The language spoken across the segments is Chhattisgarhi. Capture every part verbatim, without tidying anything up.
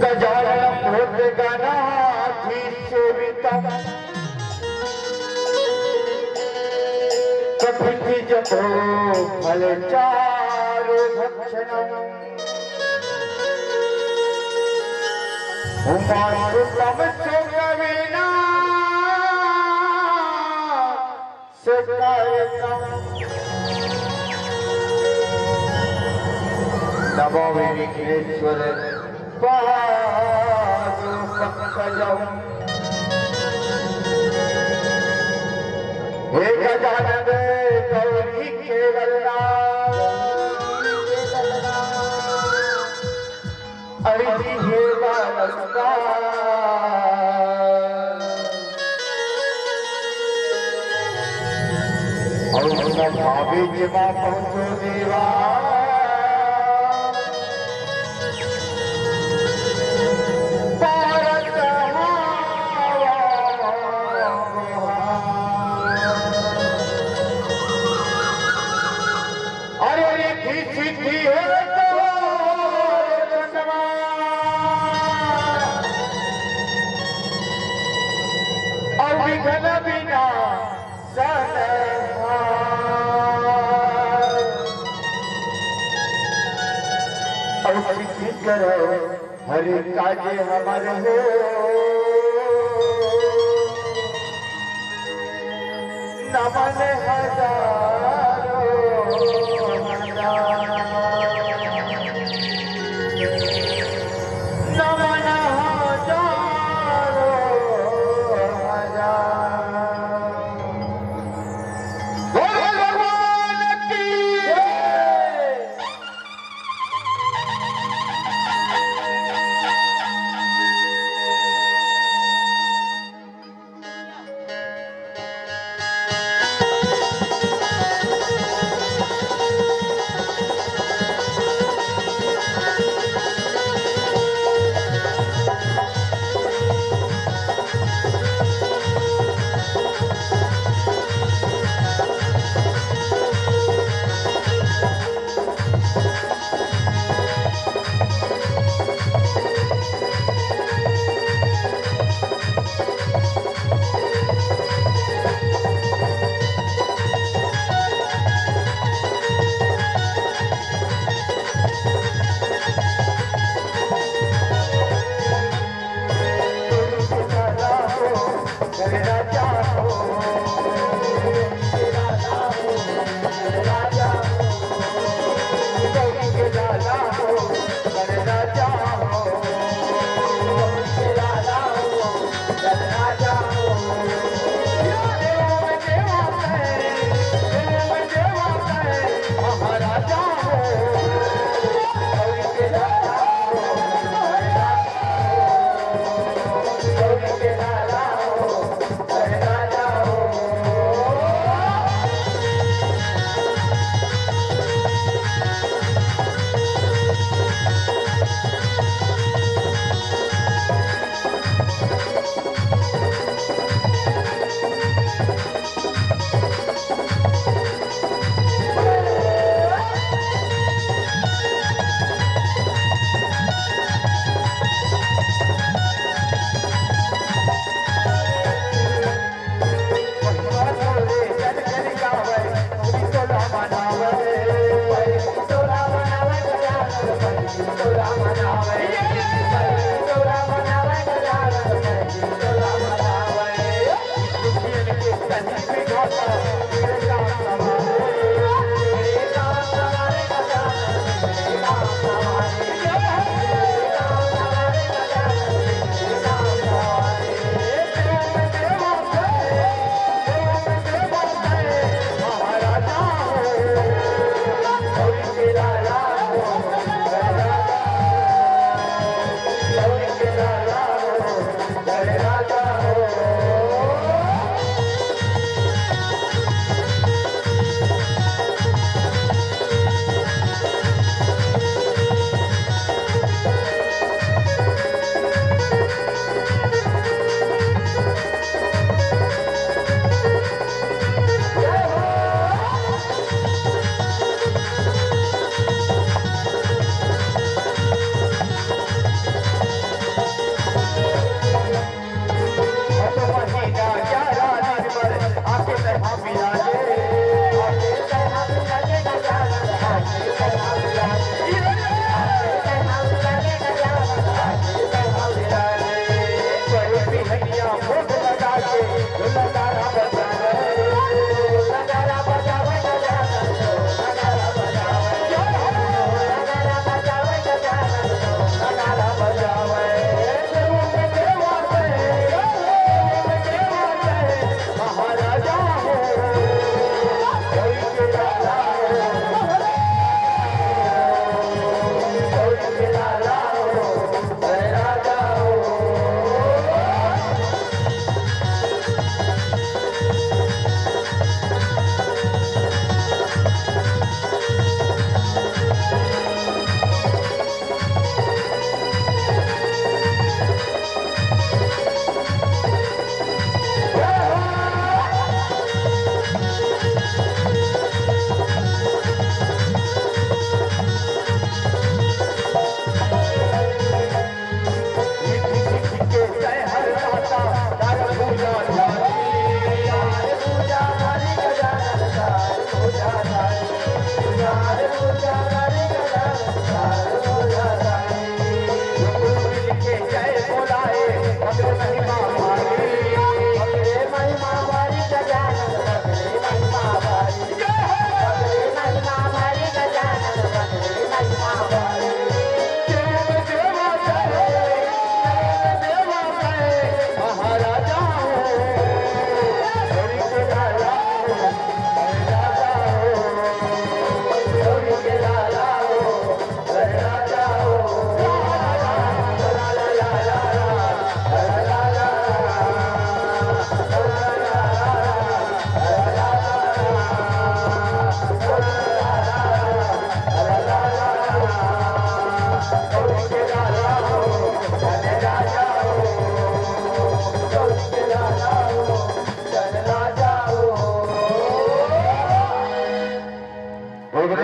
गजानन भूतगणाधीसेवितम्। कपित्थ जम्बो फलचारु भक्षणम्। उमासुतं शोकविनाशकारकम्। नमामि विघ्नेश्वर पाद पंकजम्। हे गजानन गौरी के ललना, अरजी हे बारंबार। अउ सब भावे जेमा पहुँचो देवा। पारत हवा गुहार। अरे रिद्धि सिद्धि हे तोर चंद्रमा, अउ विघ्न विनाशन हार। अउ सिद्धि करो हर काज हमर हो। नमन हजारों हजार। नमन हजारों हजार। बोल भगवान की जय।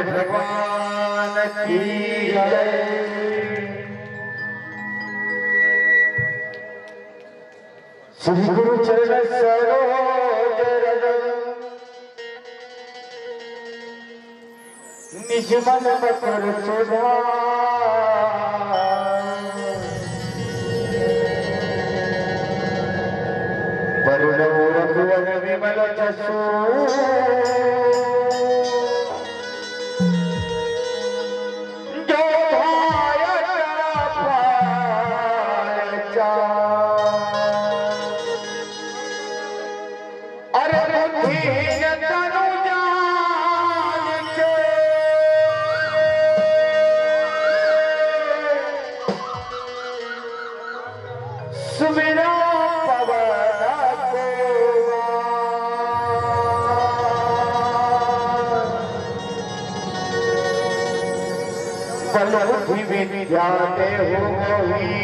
भगवान की जय। श्री गुरु चरण सरोज रज निज मन मकर सुधार। वरुण रघुवर विमल जसु जो धायक पार चार। अरे बुद्धिहीन तनु जान के सुमिरा पवन कुमार। बल बुद्धि विद्या देहु मोहि।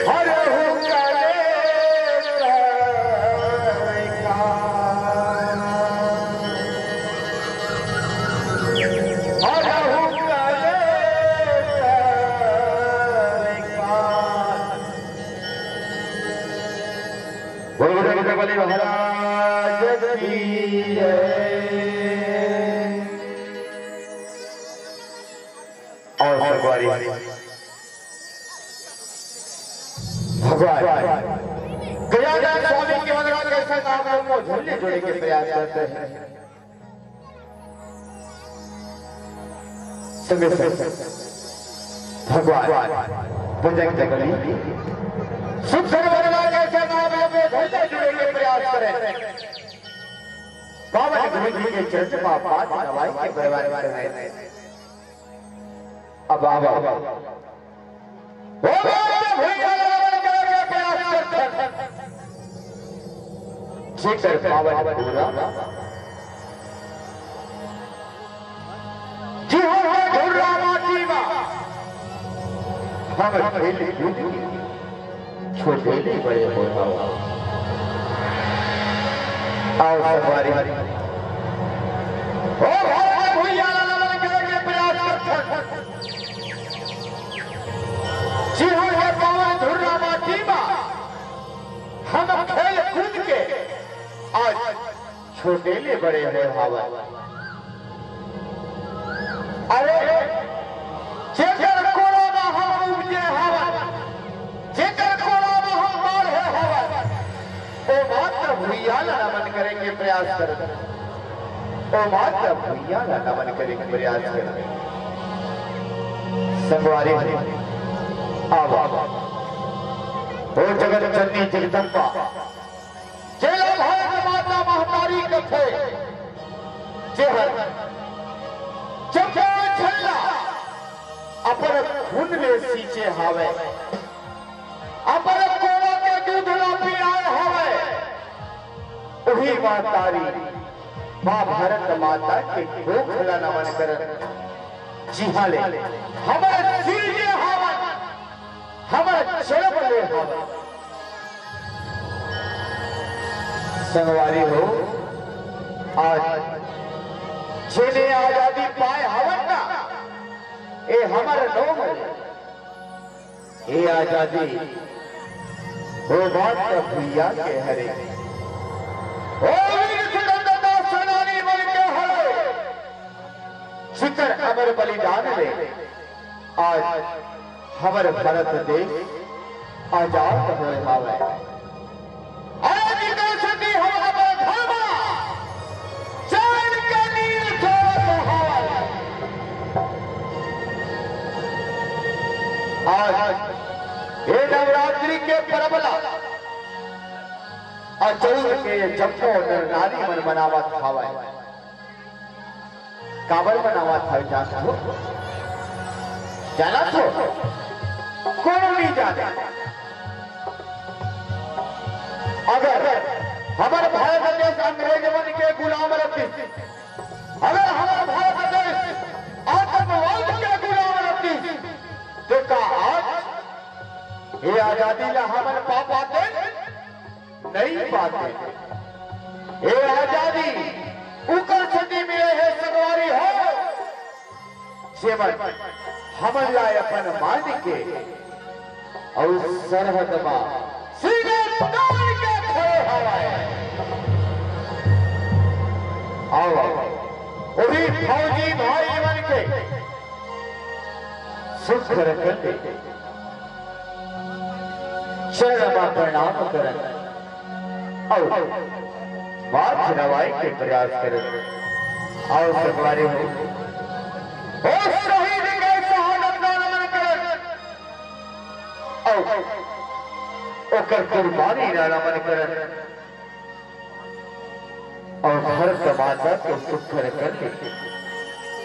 हरहु कलेस विकार। हरहु कलेस विकार। बोल बजरंग बली महाराज की जय। और भगवान, भगवान गजानन स्वामी के वंदना कैसे नाम को झुल्ले जोड़े के प्रयास करते हैं। समय से भगवान बजरंग बली सुख से वंदना कैसे नाम को झुल्ले जोड़े के प्रयास करें। पावन गुरु जी के चरण में पाद दबाई के बरवान कर रहे हैं। अब आवा। ओ बाबा भैया, ललन करे के प्रयास करथन। जेकर पावन पूरा जी हो, हो धुर्रा माटी मा। हम खेल कूद के छोटे ले बड़े होत हवं। आओ संगवारी। ओ भोला भैया ला नमन करे के प्रयास करथन। जिहां हे पावन धुर्रा माटी मा हम खेल कूद के आज छोटे ले बड़े होय हावय। अरे, जेकर कोरा म हम उपजे हावय, प्रयास करत, ओ माता भुइयां ला नमन करे के प्रयास करत। संगवारी हो, आवा, ओ जगत जननी जगदम्बा, जेला भारत माता महतारी कथे, जेहर चंपा झन ला अपन खून ले सींचे हावय, अपन कोरा के दूध ला पियाए हावय, उही महतारी माँ भारत माता के कोख ला नमन करन, जिहां ले हमर सिरजे हावय, हमर जनम ले हावय। संगवारी हो, आज जेने आजादी पाए हवन ना, ए हमर नोम हरे। ए आजादी ओ बात का भुइया के हरे। ओ वीर स्वतंत्रता सेनानी मन के हरे, जिकर अमर बलिदान ले आज हमर भारत देश आजाद होए हावय। अरे निकल सकी हम हमर घर मा, जान के नीर छोड़त हावय। आज ये नवरात्रि के परब ला अचल के जम्मो नर नारी मन मनावत हावय। काबर मनावत हवे जानत हो? जानत हो? कोनो नहीं जाने। अगर हमर भारत देश अंग्रेज मन के गुलाम रहती, अगर हमर भारत देश आतंकवाद के गुलाम रहती, तो का आज ये आजादी ला हमन पा पाते? नहीं पाते। ए आजादी उकर सेती मिले हे संगवारी हो, जेमन हमन ला अपन मान के अउ सरहद मा सीना तान के खड़े हवय। आओ, आओ, उही फौजी भाई मन के सुख रखन दे। चरण मा प्रणाम करन अउ माथ नवाए के प्रयास करन। आओ संगवारी हो, ओ शहीद के शहादत ला नमन करन अउ ओकर कुर्बानी ला नमन करन। अउ भारत माता के सुख रखन दे।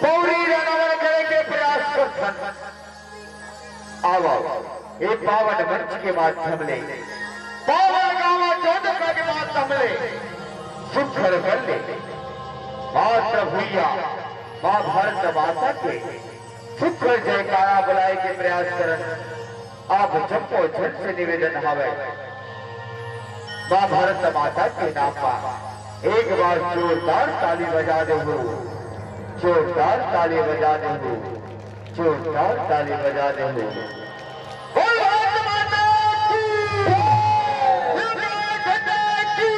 पौरी ला नमन करे के प्रयास करथन। आवव, ए पावन मंच के माध्यम ले, पावन गावा चौदका के माध्यम ले सुख रखन दे। मातृ भुइया, माँ भारत माता के सुख जयकारा बुलाए के प्रयास करन। आप जम्मो झन से निवेदन हवय, माँ भारत माता के नाम मा एक बार जोरदार ताली बजा देहू, जोरदार ताली बजा देहू, जोरदार ताली बजा देहू। बोल भारत माता की, दुर्गा माता की।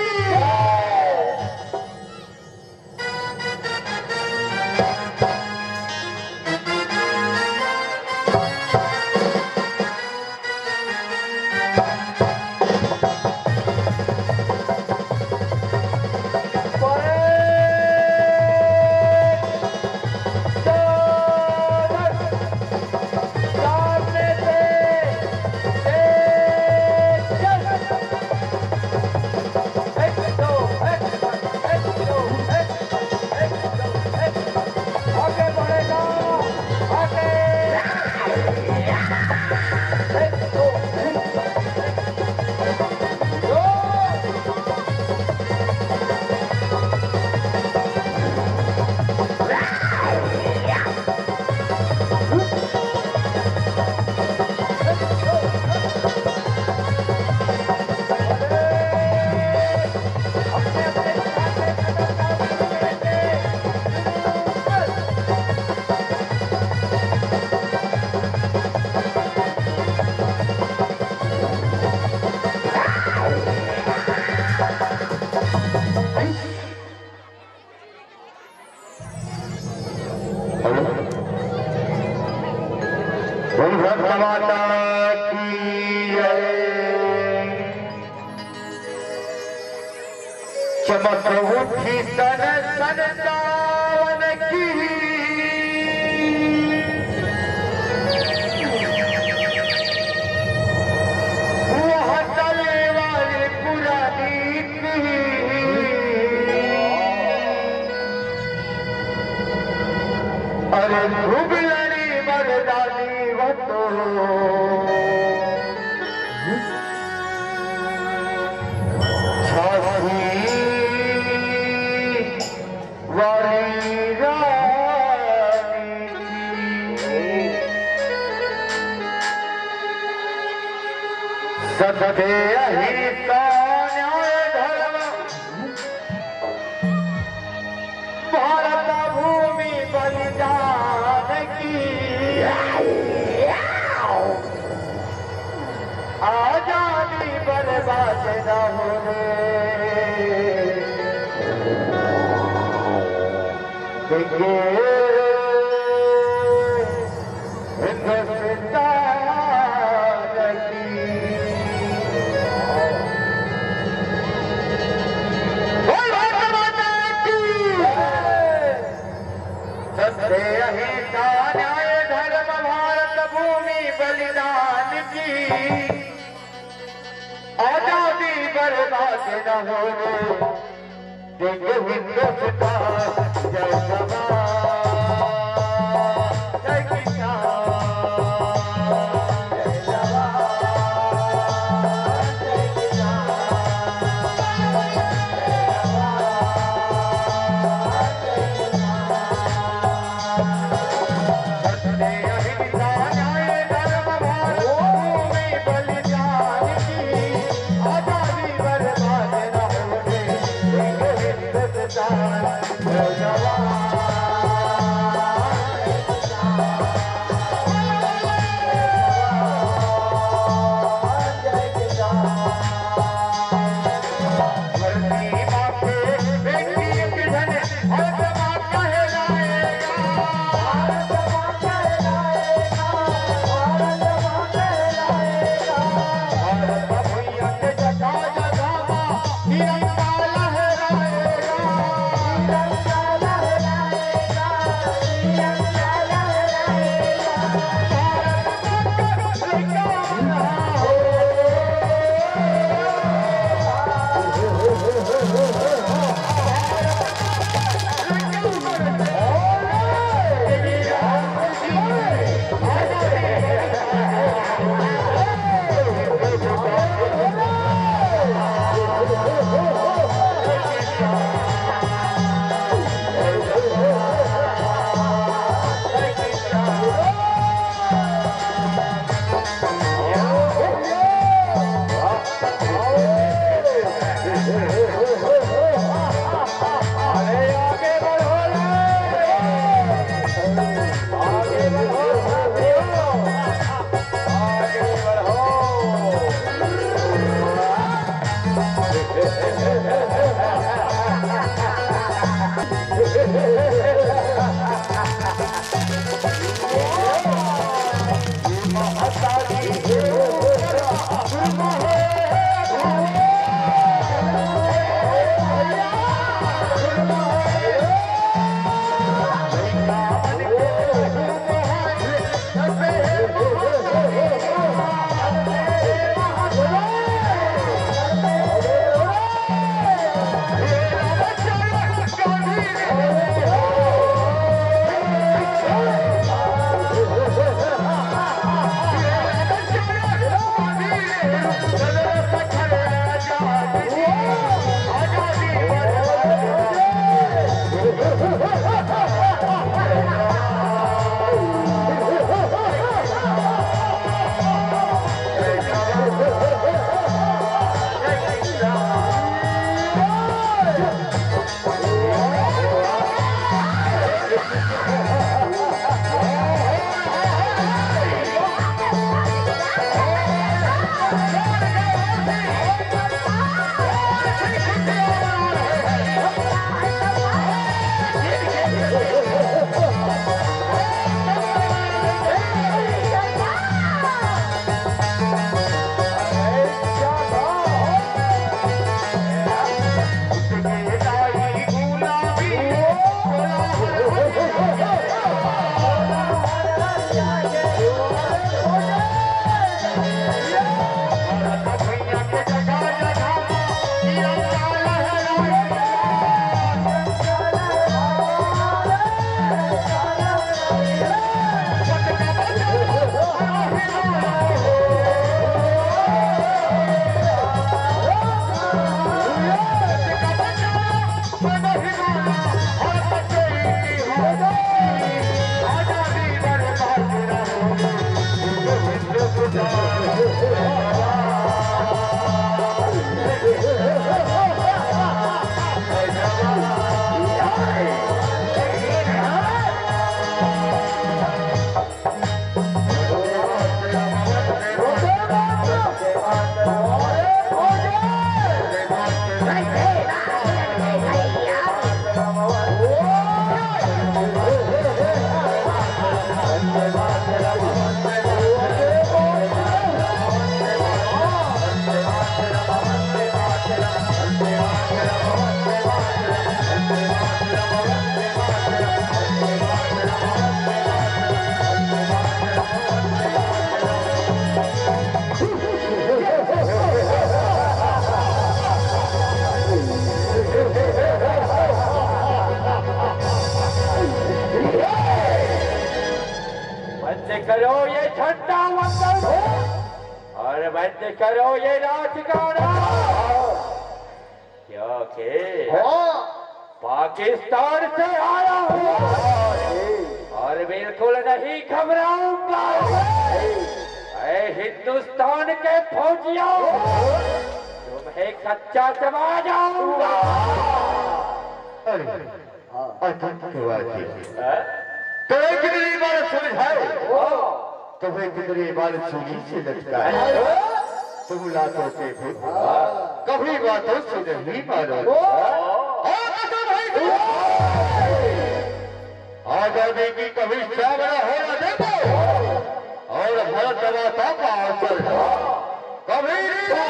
मत उठी तन तन तावन की, वह तले वाली पुरानी की। अरे खूब लड़ी मर्दानी वो तो झांसी वाली रानी की। सत्य अहिंसा न्याय धर्म भारत भूमि बलिदान की। आजादी बर्बाद न होने देंगे हिंदुस्तान की। बोल भारत माता की। सत्य अहिंसा न्याय धर्म भारत भूमि बलिदान की। आजादी बर्बाद न होने देंगे हिंदुस्तान। जय जवान, जय किसान, जय जवान, जय किसान। करो ये राजगाड़ा, क्योंकि हाँ। पाकिस्तान से आया हूँ और बिल्कुल नहीं घबराऊंगा। ऐ हिंदुस्तान के फौजियों, तुम्हें कच्चा चबा जाऊंगा। अरे, हाँ। आतंकवादी। हाँ? तुम्हें कितनी बार समझाए? हाँ। तुम्हें कितनी बार सूली से लटकाए? हाँ। तुम लातों के भूत। हाँ। कभी बातों से नहीं मानो। हाँ। हाँ, कसम है। आजादी की कभी सामना होना देंगे और हर दबाता का असर कभी नहीं।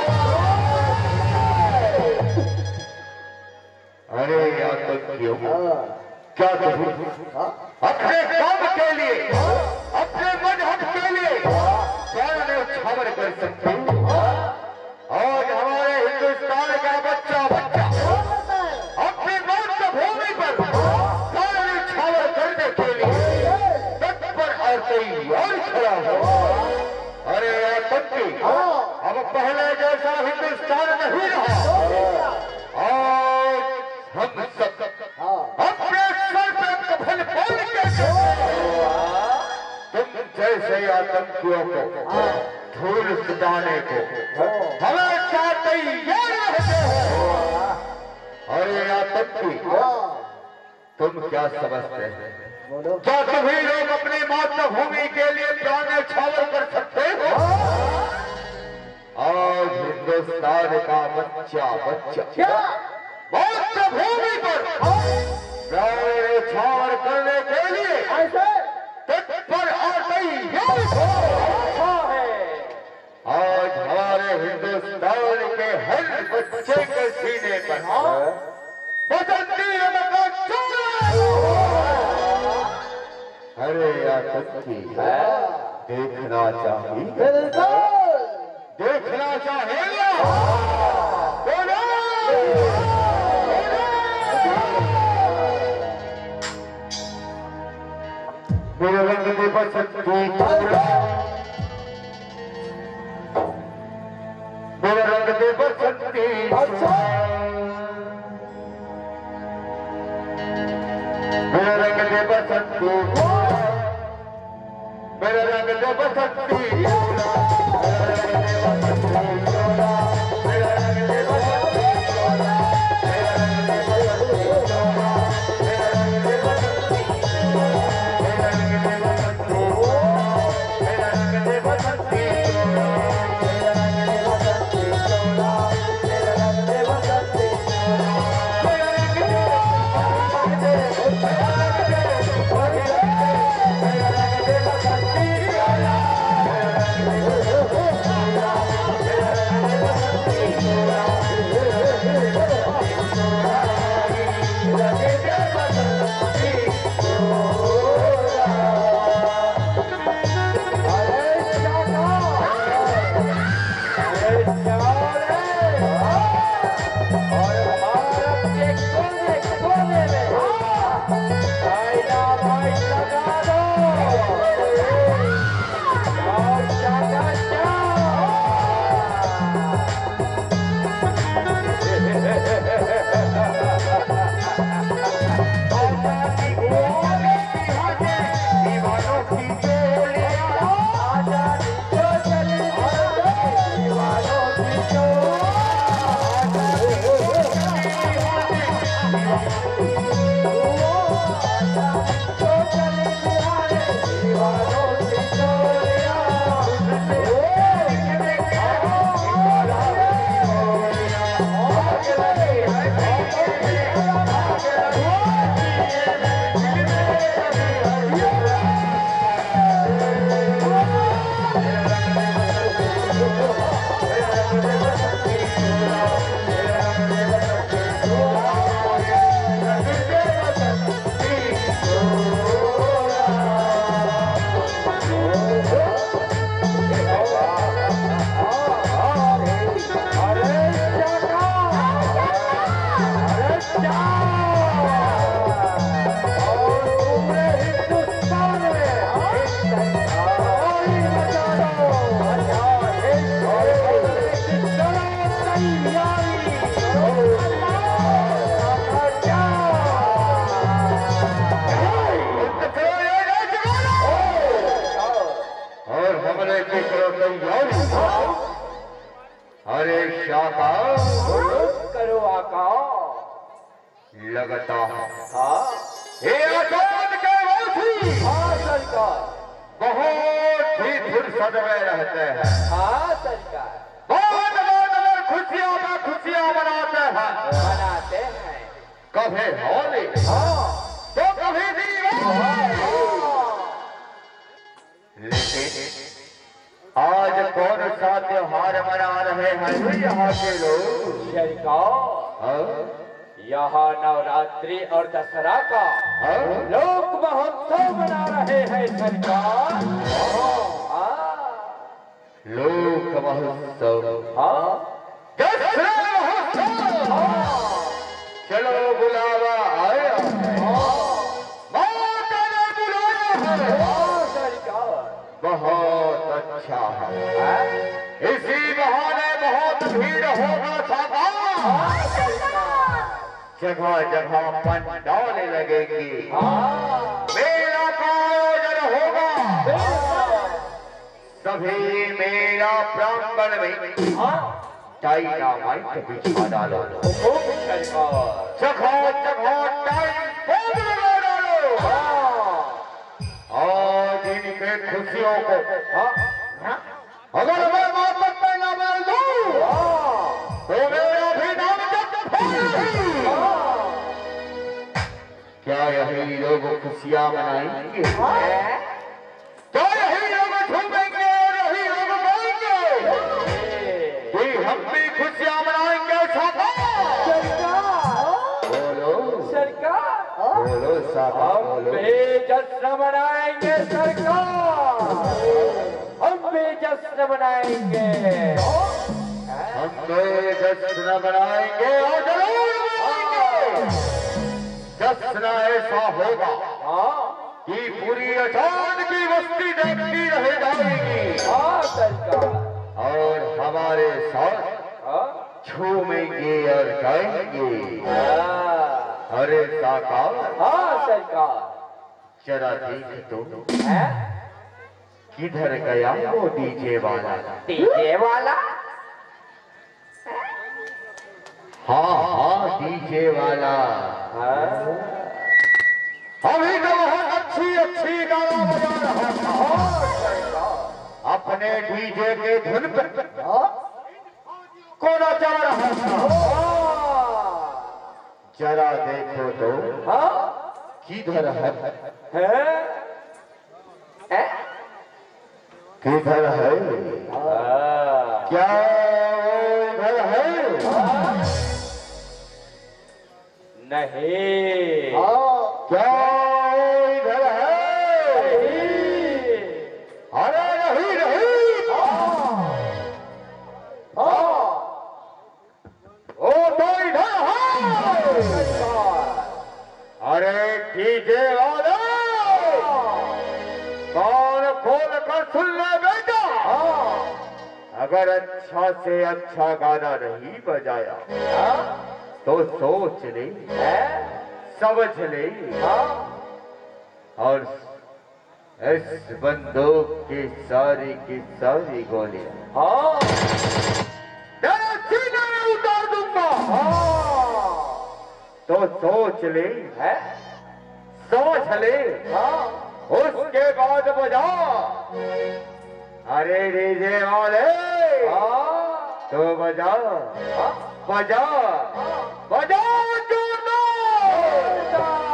अरे आतंकियों, हाँ। क्या तुम हाँ। अपने काम के लिए, अपने मजहब के लिए प्राण न्यौछावर कर सकते हो? आज हमारे हिंदुस्तान का बच्चा बच्चा अपनी मातृभूमि पर प्राण न्यौछावर करने के लिए तत्पर और तैयार खड़ा हो। अरे आतंकी, हाँ। अब पहले जैसा हिंदुस्तान नहीं रहा। आज हम सब हाँ। अपने सर पे कफन बांध के तुम जैसे आतंकियों को हाँ। धूल सुटाने को हाँ। हमेशा तैयार रहते हैं। अरे आतंकी, हाँ। तुम क्या समझते हो? बोलो। क्या तुम्ही लोग अपनी मातृभूमि के लिए प्राण न्यौछावर कर सकते हो? हाँ। आज हिंदुस्तान का बच्चा बच्चा क्या? मातृभूमि पर हाँ। प्राण न्यौछावर करने के लिए ऐसे? तत्पर और तैयार हो। अच्छा है। आज हमारे हिंदुस्तान के हर बच्चे के सीने पर हाँ। बसंती रंग का चोला। अरे आतंकी, देखना चाहिए। बिल्कुल। देखना चाहिए। बोलो। मेरे रंग दे बसंती। मेरा रंग दे बसंती। अच्छा। मेरा रंग दे बसंती। मेरा रंग दे बसंती। आका, करो आका। लगता है। हाँ। ये आजाद के वासी हाँ सरकार। बहुत ही फुर्सत में रहते हैं। हाँ सरकार। बहुत बहुत अगर खुशियाँ में खुशियाँ मनाते हैं। मनाते हैं। कभी होली हाँ। तो कभी दिवाली। हाँ। लेकिन आज कौन सा त्योहार मना रहे हैं यहाँ के लोग? सरकार, हाँ? यहाँ नवरात्रि और दसरा का हाँ? लोक महोत्सव मना रहे हैं सरकार। हाँ। लोक महोत्सव। हाँ। दसरा महोत्सव। हाँ। चलो बुलावा आया। हाँ। माता ने बुलाया है। हाँ, सरकार। बहुत अच्छा है। हाँ। इसी बहाने बहुत भीड़ होगा सरकार। हाँ, सरकार। जगह जगह पंडाल लगेंगे। हाँ। मेला का आयोजन होगा। बिल्कुल। सभी मेला प्रांगण में हाँ। डायनामाइट बिछा डालो। हुकुम सरकार। जगह जगह टाइम बम लगा डालो। हाँ। आज इनके खुशियों को हाँ। अगर मैं वापस में ना डाल दूं, हाँ। तो मेरा भी नाम जब हाँ। क्या यही लोग खुशियां मनाएंगे? हाँ। क्या यही लोग झूमेंगे और यही लोग गाएंगे? कि हम भी खुशियां मनाएंगे, सरकार। सरकार। बोलो। सरकार। बोलो, सरकार, हम बोलो। भी जश्न मनाएंगे, सरकार। हम भी जश्न मनाएंगे। हम भी जश्न मनाएंगे और जरूर मनाएंगे। जश्न ऐसा होगा हाँ। कि पूरी अजान की बस्ती देखती रह जाएगी। हाँ, सरकार। और हमारे साथ हाँ। झूमेंगे और गाएंगे। हाँ। अरे साकार। हाँ, सरकार। जरा देख तो। हैं? किधर गया वो डीजे वाला? डीजे वाला? हाँ, हाँ, डीजे वाला। हाँ। अभी तो बहुत अच्छी, अच्छी गाना बजा रहा था। हाँ, सही बात। अपने डीजे के धुन पे हाँ। को नचा रहा था। हाँ। जरा देखो तो। हाँ। किधर है? हैं? हैं? किधर है? हाँ। क्या वो इधर है? नहीं। हाँ। क्या वो इधर है? नहीं। अरे नहीं, नहीं। हाँ। हाँ। वो तो इधर है। अरे डीजे वाले, कान खोल कर सुन ले बेटा। हाँ। अगर अच्छा से अच्छा गाना नहीं बजाया, हाँ। तो सोच ले, हैं? समझ ले, हाँ। और इस बंदूक की सारी की सारी गोलियां हाँ। तेरे सीने में उतार दूंगा। हाँ। तो सोच ले, हैं? समझ ले, हाँ। उसके बाद बजा। अरे डीजे वाले, हाँ। तो बजा, हाँ। बजा, हाँ। बजा जोरदार। जोरदार।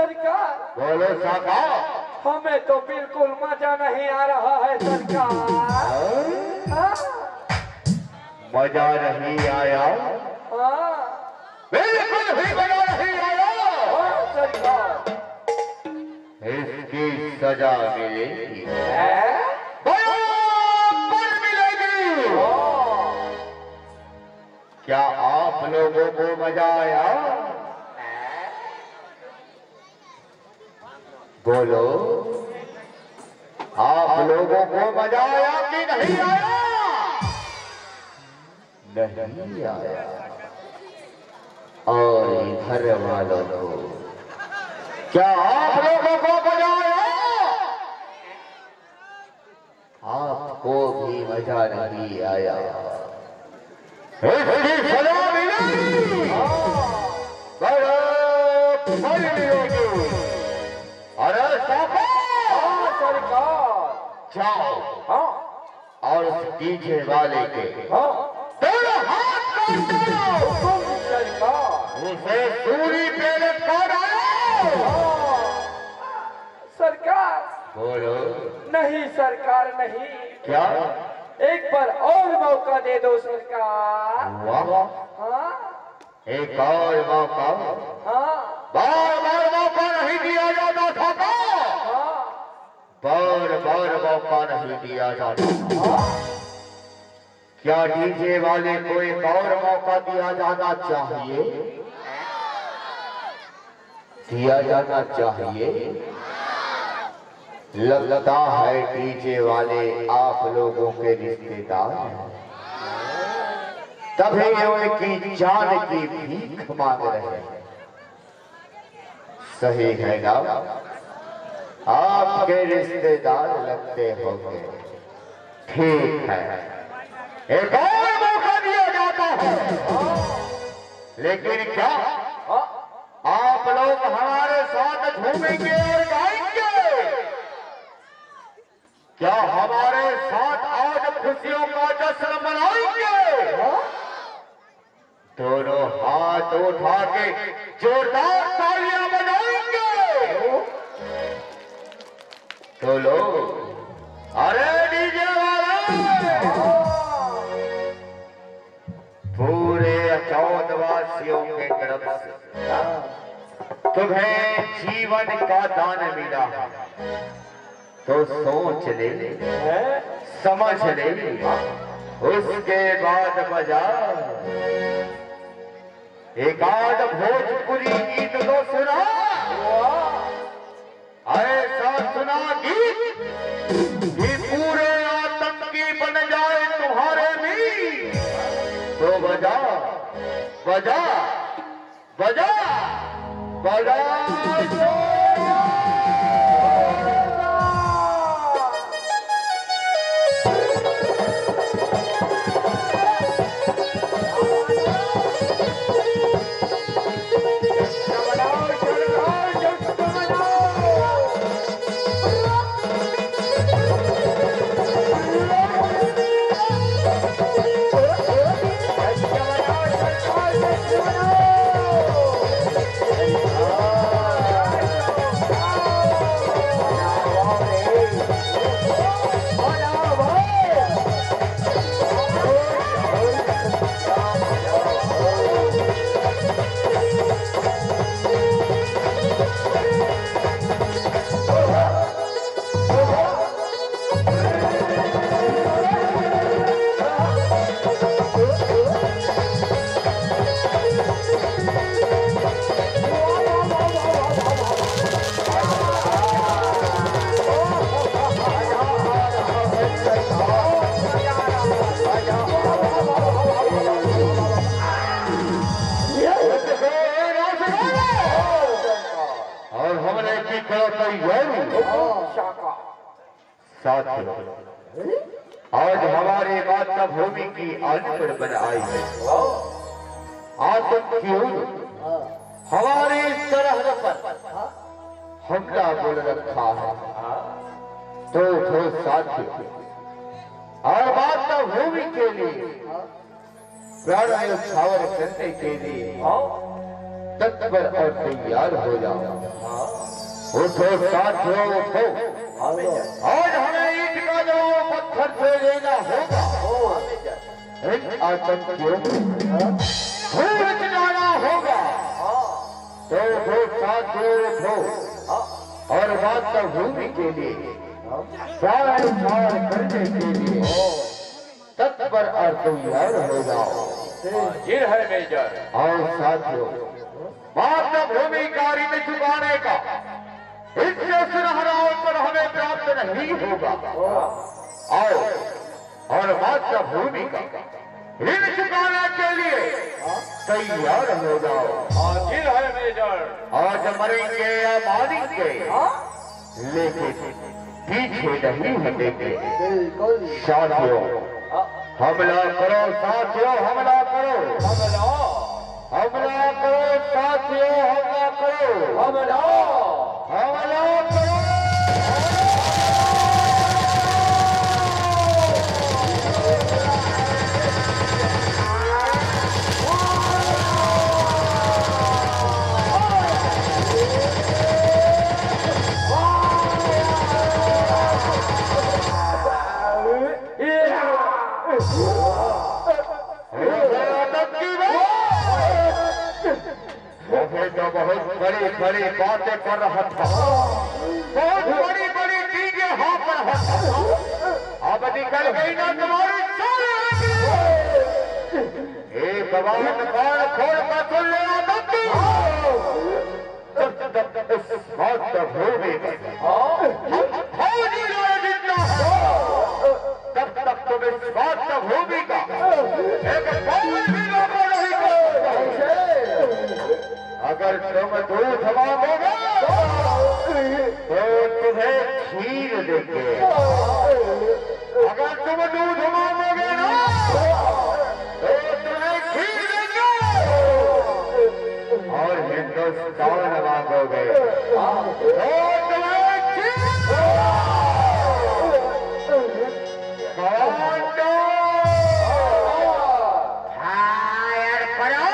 सरकार। बोलो सरकार। हमें तो बिल्कुल मजा नहीं आ रहा है सरकार। हाँ? मजा नहीं आया? हाँ। बिल्कुल भी मजा नहीं आया। हाँ सरकार। इसकी सजा मिलेगी। हैं? बराबर मिलेगी। हाँ। क्या आप लोगों को मजा आया? बोलो, आप लोगों को मजा आया कि नहीं आया? नहीं आया। और इधर वालों को, क्या आप लोगों को मजा आया? आपको भी मजा नहीं आया। इसकी सजा मिलेगी। बराबर मिलेगी। अरे साहब, हाँ सरकार। जाओ। हाँ। और उस डीजे वाले के हाँ। दोनों हाथ काट डालो। हुकुम सरकार। उसे सूली पे लटका डालो। हाँ। सरकार। बोलो। नहीं सरकार, नहीं। क्या? एक बार और मौका दे दो सरकार। वाह। हाँ। एक और मौका। हाँ। बार बार मौका नहीं दिया जाता था। हाँ। बार बार मौका नहीं दिया जाता। हाँ। क्या डीजे वाले को एक और मौका दिया जाना चाहिए? दिया जाना चाहिए। लगता है डीजे वाले आप लोगों के रिश्तेदार हैं, तभी ये उनकी जान की भीख मांग रहे हैं। सही है ना? आपके रिश्तेदार लगते होंगे। ठीक है, एक और मौका दिया जाता है। लेकिन क्या आप लोग हमारे साथ झूमेंगे और गाएंगे? क्या हमारे साथ आज खुशियों का जश्न मनाएंगे? दोनों हाथ उठा के जोरदार तालियां बजाएंगे। तो लो, अरे डीजे वाला, पूरे चौदवासियों के तरफ से तुम्हें जीवन का दान मिला है। तो सोच ले, हैं? समझ ले, उसके बाद बजा। एक आध भोजपुरी गीत तो सुना। ऐसा सुना गीत कि पूरे आतंकी बन जाए तुम्हारे भी। तो बजा, बजा। बजा, बजा। और हमने की करत तैयारी। साथियों, आज हमारे मातृभूमि की आन पर बन आई है। आतंकियों ने हमारे सरहद पर हमला बोल रखा है। तो उठो साथियों, और मातृभूमि के लिए प्राण न्यौछावर करने के लिए तत्पर और तैयार हो जाओ। उठो साथियों, उठो। आज हमें ईंट का जवाब पत्थर से लेना होगा और इन आतंकियों को दूर जाना होगा। तो उठो साथियों, उठो और मातृभूमि के लिए प्राण त्याग करने के लिए तत्पर और तैयार हो जाओ। हाजिर है मेजर। और साथियों, मातृभूमि का ऋण चुकाने का इससे सुनहरा अवसर हमें प्राप्त नहीं होगा। आओ, और मातृभूमि का ऋण चुकाने के लिए तैयार हो जाओ। हाजिर है मेजर। आज मरेंगे या मारेंगे, लेकिन पीछे नहीं हटेंगे। बिल्कुल। साथियों, हमला करो साथियों, हमला करो। हमला। हमला करो साथियों, हमला करो। हमला। हमला करो। अबे तो बहुत बड़ी बड़ी बातें कर रहा था, बहुत बड़ी बड़ी चीजें हाँक रहा था। अब निकल गई ना तुम्हारी सारी आंखें। एक बार कान खोल कर सुन लेना दत्तू। जब तक इस बात का भूमि पर हम फौजी लड़े जिंदा हैं, तब तक तुम इस बात का भूमि का एक बार भी रोको नहीं कर सकते। अगर तुम दूध मांगोगे तो तुम्हें खीर देंगे। अगर तुम दूध मांगोगे ना, तो तुम्हें खीर देंगे। और हिंदुस्तान मांगोगे, तो तुम्हें खीर देंगे। कमांडो, फायर करो।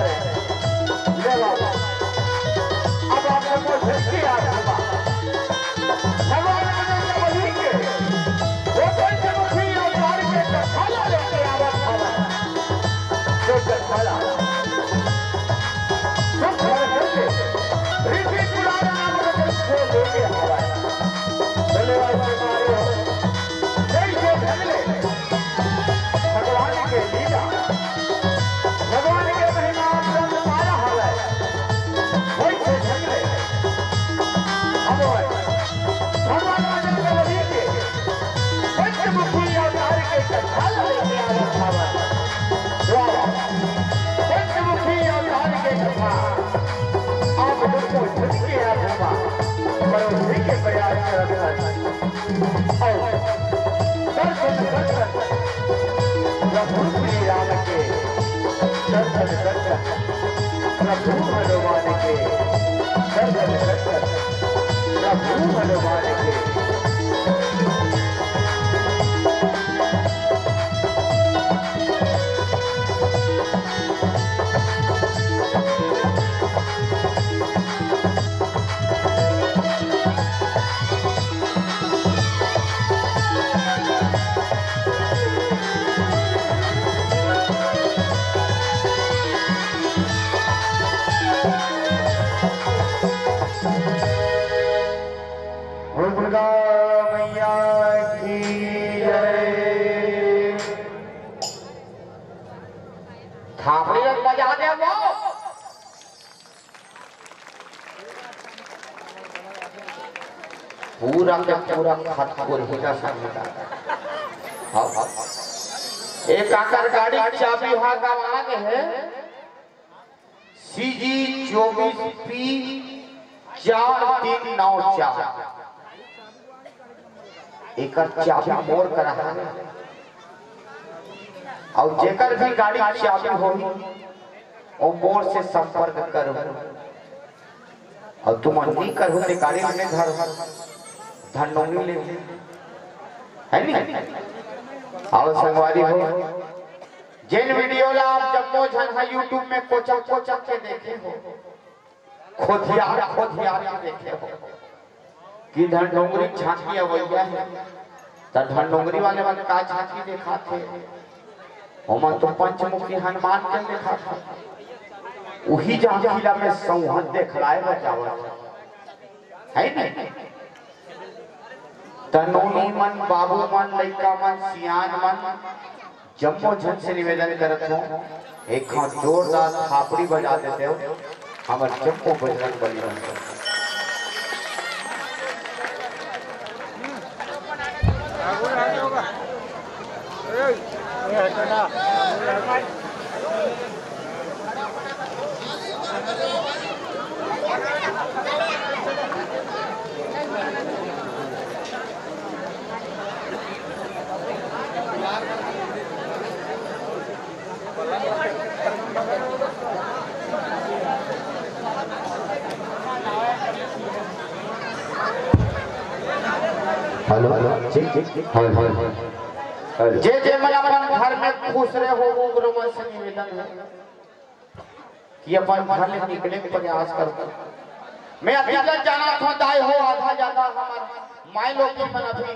ले बाबा, अब आप सबको झटके याद होगा। भगवान बजरंग बली के वो पंचमुखी अवतार के कथाला लेके आवत हवय। जो कथाला दुख हर करके ऋषि पुराण नाम रतन को लेके हवय। धन्यवाद तुम्हारे हो। जय जय भगले। भगवान के लीला, भगवान के महिमा अपरंपार हवय। वैसे झगड़े, अब भगवान बजरंग बली के पंचमुखी अवतार के कथा लेके आवत हवय। वाह, पंचमुखी अवतार के कथा आप लोग को झटके याद होगा, परोसने के प्रयास करत हन। अउ दर्शन दर्शन प्रभु श्री राम के, दर्शन दर्शन प्रभु हनुमान के, दर्शन दर्शन प्रभु हनुमान के। दुर्गा मैया की जय। थापड़ी बजा दे वो। पूरा के पूरा खतपुर ही ना समझता। हाँ, हाँ। एक आकर गाड़ी चाबी हा गवा गे हे। सी जी चौबीस पी चार तीन नौ चार। एकर चाबी मोर करा हे। अउ जेकर भी गाड़ी चाबी होही, ओ मोर से संपर्क करहू। अउ तुमन नी करहू ते गाड़ी में धर धन नोनी ले, है नी? अउ संगवारी हो, जेन वीडियो ला आप जम्मो झन हा YouTube में कोचक कोचक के देखे हो, खोधियार खोधियार के देखे हो कि धनडोंगरी झांकी अवैया हे, त धनडोंगरी वाले मन का झांकी देखात हे? ओमन तो पंचमुखी हनुमान के देखात हे। उही झांकी ला मैं सौंहत देखलाए बर जावत हे, है नी? त नोनी मन, बाबू मन, लइका मन, सियान मन, जम्मो झन से निवेदन करत हूँ, एक हाथ जोरदार थापड़ी बजा देते हो, हमर जम्मो बजरंग बली मन। हेलो, हेलो, जी, जी, जी, हेलो, हेलो, हेलो। जे जे मन अपन घर में खुश रहे हो, वो गुरु मन से निवेदन है कि अपन घर ले निकले के प्रयास करो। मैं अभी तक जाना था, दाई हो, आधा ज्यादा हमार माई लोग के मन अभी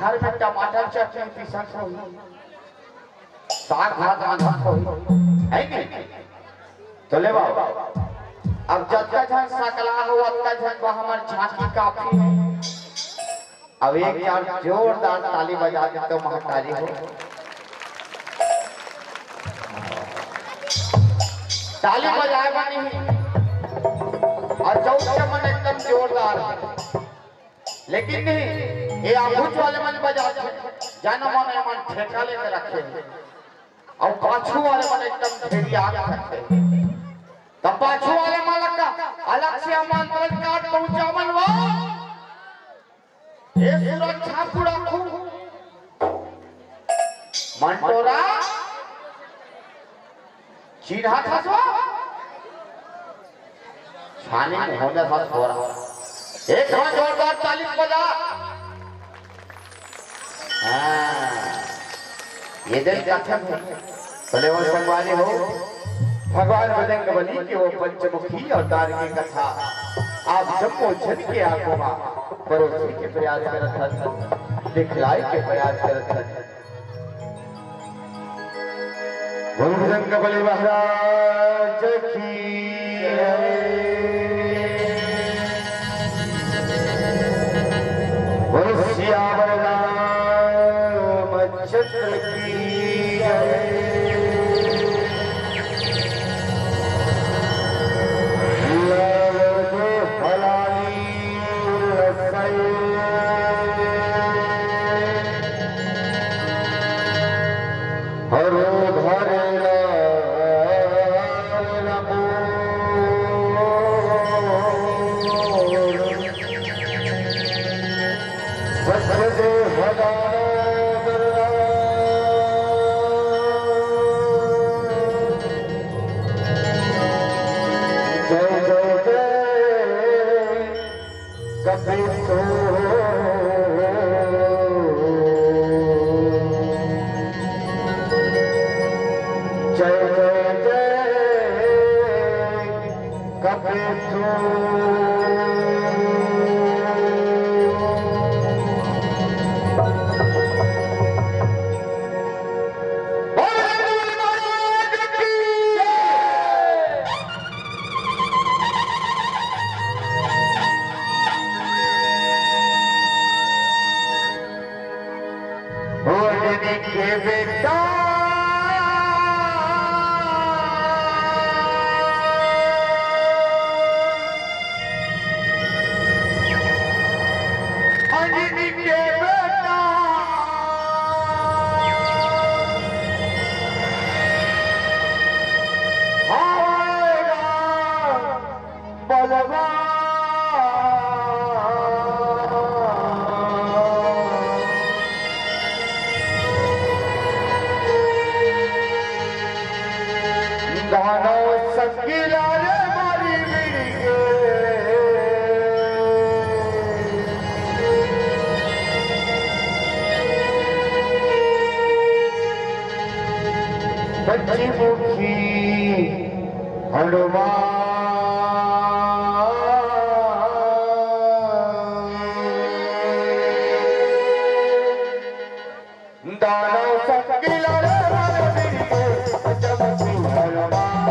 घर में टमाटर चटनी पीसन हो, साग भात रांधत हो, है नहीं? तो ले बाबा, अब जतका झन सकला हो, ओतका झन बा, हमार झांकी काफी है। अब एक बार जोरदार ताली बजा दे तो महतारी हो। ताली बजाए बा नहीं। अउ चौक के मन एकदम जोरदार हे। लेकिन नहीं, ये आगू वाले मन बजात हे। जाना मन, ये मन ठेका लेके रखे हे। अउ पाछू वाले मन एकदम ढेरिया के रखे हे। तब पाछू वाले मन लगा, अलग से आमंत्रण कार्ड पहुंचावन वा। ए सुरक्षा सुरक्षु मंटोरा चिन्हा था सो छानी में होने था थोड़ा। एक हाथ जोरदार ताली बजा। हाँ, ये दिन कथन है। भले वो संगवारी हो, भगवान बजरंग बली के वो पंचमुखी अवतार के कथा आप जम्मो झन के आंखों मा परोसे के प्रयास करत हन, दिखलाए के प्रयास करत हन। बोल बजरंग बली महाराज की जय। बोल सियावर रामचंद्र की जय। लाल दुल्हन सैया। हर घर लाल रंगोर। वज्र दे हजारों दुर्गा। जय जय जय कपीसो। जय जय जय कपीसो। अंजनी के बेटा, अंजनी के बेटा, आवेगा बलवा। दानव संगीला रे मारी मिल के। पंचमुखी हनुमान। दानव संग लड़े मारे मिलके, पंचमुखी हनुमान।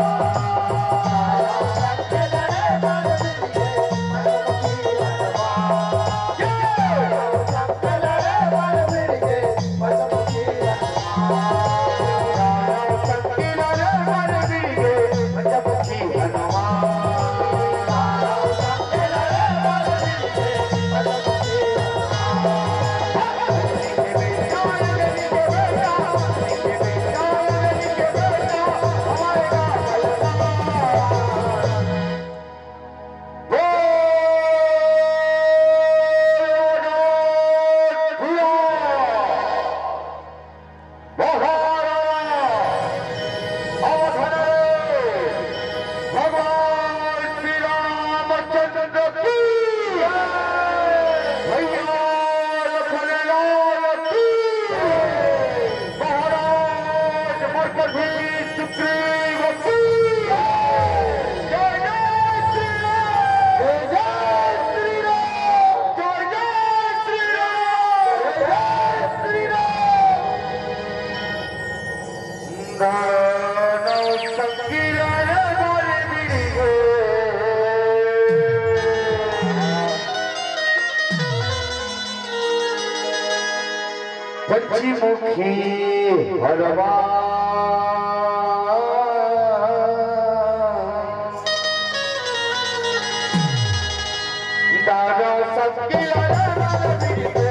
भगवान श्री रामचंद्र की जय। भैया लखनलाल की जय। महाराज मर्कजी सुग्रीव की जय। जय जय श्री राम। जय जय श्री राम। जय जय श्री राम। जय जय श्री राम। दानव संगीला रे मारे मिल गे। पंचमुखी हनुमान। दानव संगीला रे मारे मिल गे।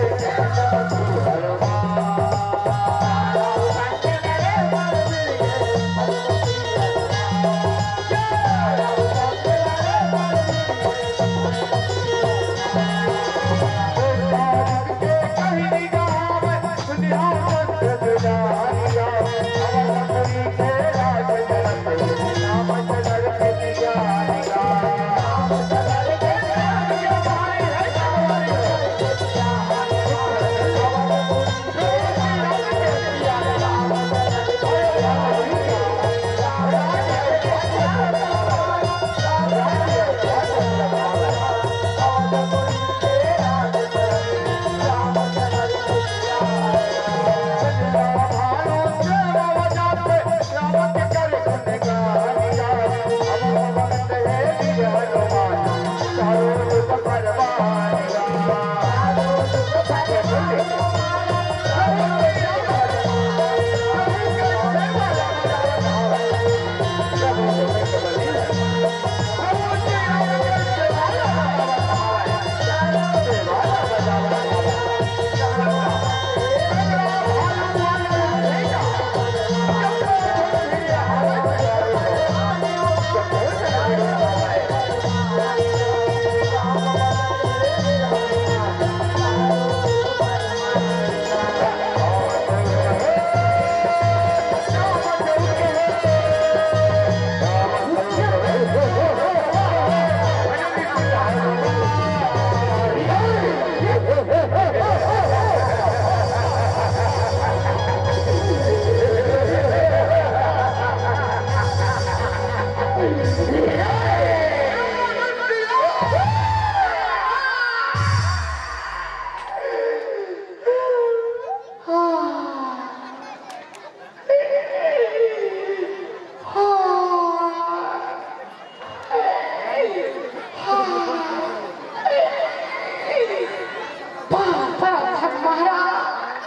परम धन महाराज।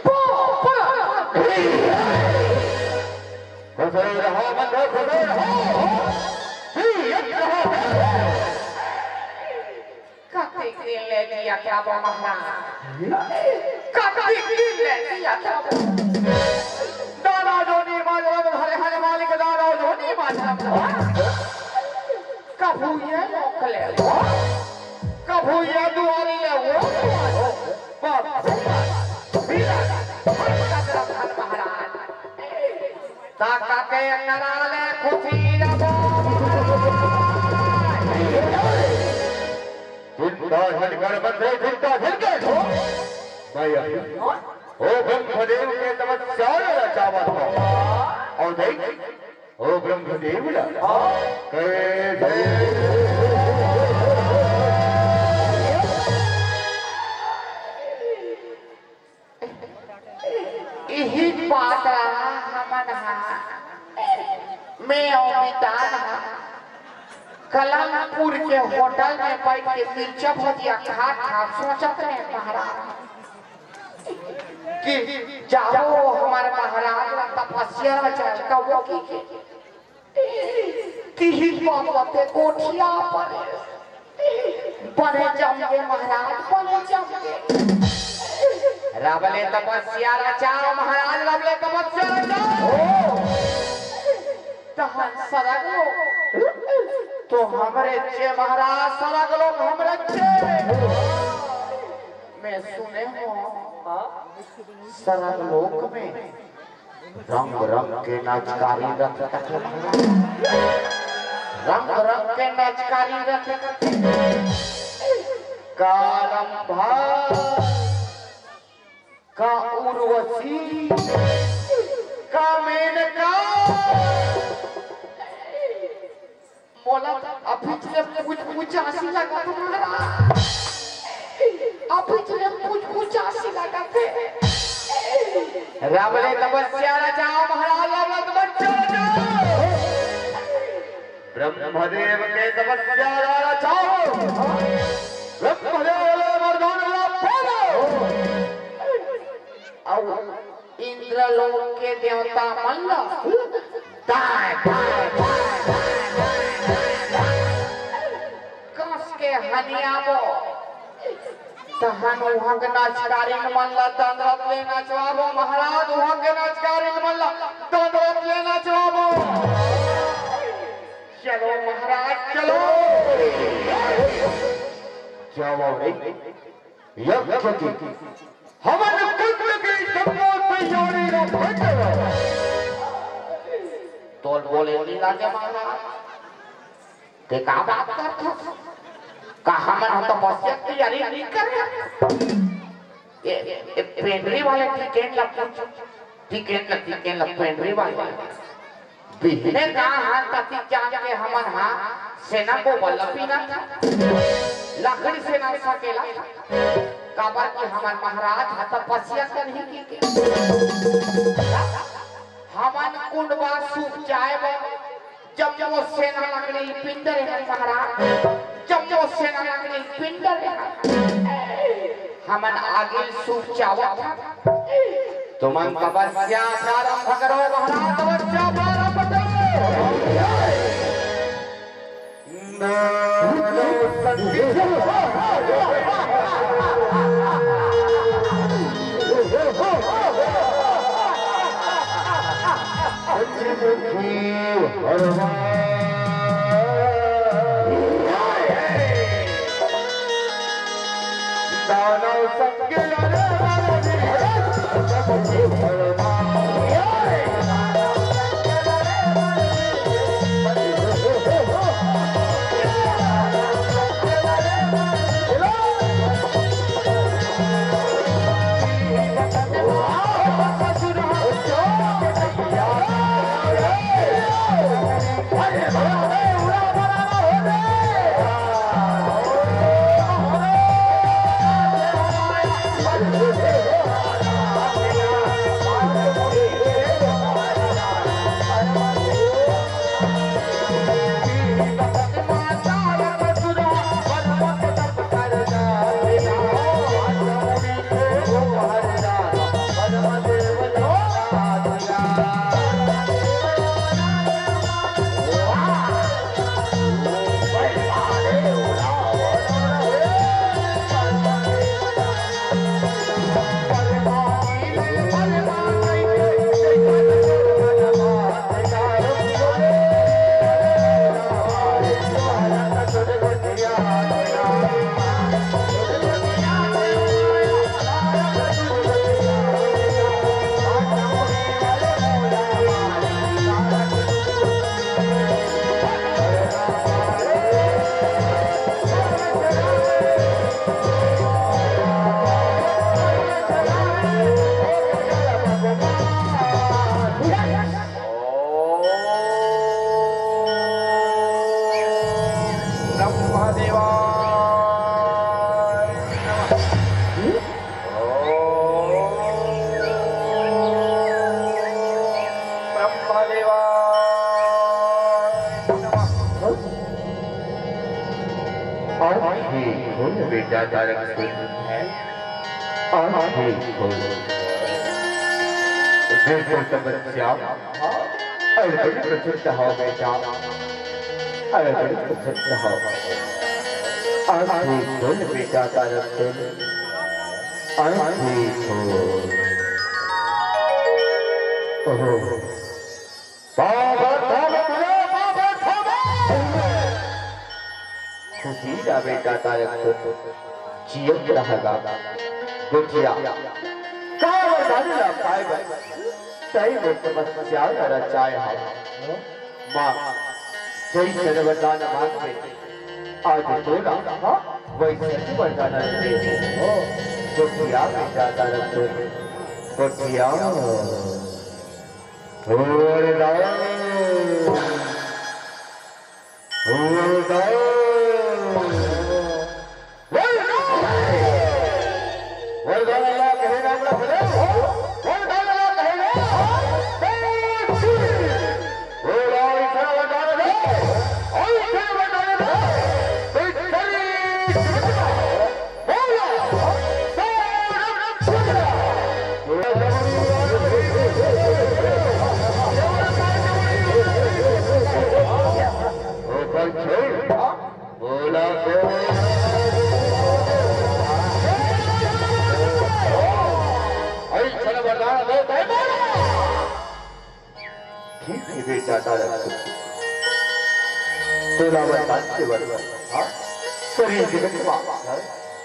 परम धन। खुश रहो, मंगल खुश रहो। जी, ये कहो। कतेक दिन ले जियत हवं महाराज, कतेक दिन ले जियत हवं। दाना जोनी माजरम, हरे हरे मालिक दाना जोनी माजरम। कभू ये लोक ले, कभू ये दुआरी ले, वो दुआरी। बाप, बाप, बाप, महाराज। ताका के करा ले खुशी रहो। चिंता झनकर बंधे, चिंता झनकर। भैया, ओ ब्रह्मदेव के तपस्या ला चावत हो। अउ देख, ओ ब्रह्मदेव ला। कैसे? इही बात ला हमन हा, मैं अउ मितान हा कलंगपुर के होटल में बैठ के मिर्चा भजिया खात खात सोचत रहे महाराज कि जाबो हमर महाराज ला तपस्या ला चल कबो की के। तिही बाबा ते कोठिया पर बने जमगे महाराज, बने जमगे। रब ले तपस्या रचाओ महाराज, रब ले तपस्या रचाओ। तहन सरग लोक तो हमरे चे महाराज, सरग लोक हमरे चे। मैं सुने हूँ सरग लोक में रंग रंग के नचकारी रथे कथे। रंग रंग के नचकारी रथे कथे। का रंभा, का उर्वशी, का मेनका। मोला अभी ले पूछ पूछ आसी लगा तुम्हारा। अभी ले पूछ पूछ आसी लगा थे। रब ले तपस्या रचाओ महाराज, रब ले तपस्या रचाओ। ब्रह्मदेव के तपस्या रचाओ। ब्रह्मदेव ले वरदान ला पाओ। अउ इंद्रलोक के देवता मन ला दाय, दाय, दाय, कस के हनियाबो। तहन उहाँ के नचकारिन मन ला दंदरत ले नचवाबो महाराज, उहाँ के नचकारिन मन ला दंदरत ले नचवाबो। चलो महाराज, चलो। क्या बात है? यज्ञ की हमन कुंड की जम्मो तैयारी ला भेजे। तोर बोले नी लागे महाराज, ते का बात करथस? का हमन ह तपस्या के तैयारी नी करे? ए, ए, पेंडरी वाले टिकेन ला पूछ, टिकेन ला, टिकेन ला पेंडरी वाले। बिहने का हाल ततिक जान के हमन हा सेना को बल्ला पीना था। लकड़ी से ना सकेला था। काबर कि हमन महाराज हा तपस्या करही की के। हमन कुंडवा सूख जाए बर जम्मो सेना लकड़ी पिंडर है महाराज। जम्मो सेना लकड़ी पिंडर है। हमन आगे सूख जावत। तुमन तपस्या प्रारंभ करो महाराज, तपस्या प्रारंभ करो। आँखी खोल बेटा तारक सुन, आँखी खोल। बिल्कुल तपस्या, अरे बड़ी प्रसन्न हो बेटा, अरे बड़ी प्रसन्न हो। आँखी खोल बेटा तारक सुन, आँखी खोल। ओहो। बाबा धाम, बाबा धाम। खुशी ला बेटा तारक सुन, जियत रहगा। गोठिया, का वरदान ला पाए बर, तई वो तपस्या ला रचाए हा। माँ, जैसन वरदान मांग में, आज तोला, हाँ, वैसन वरदान दे हो। गोठिया बेटा तारक सुन, गोठिया। वरदान, वरदान, वरदान। वरदान अल्लाह कहे ना, अल्लाह कहे। वरदान अल्लाह कहे ना। वरदान इतना वरदान है, और इतना वरदान है। ठीक है बेटा तारक सुन। तोला मैं पाँच के वर, हाँ? सरी जगत मा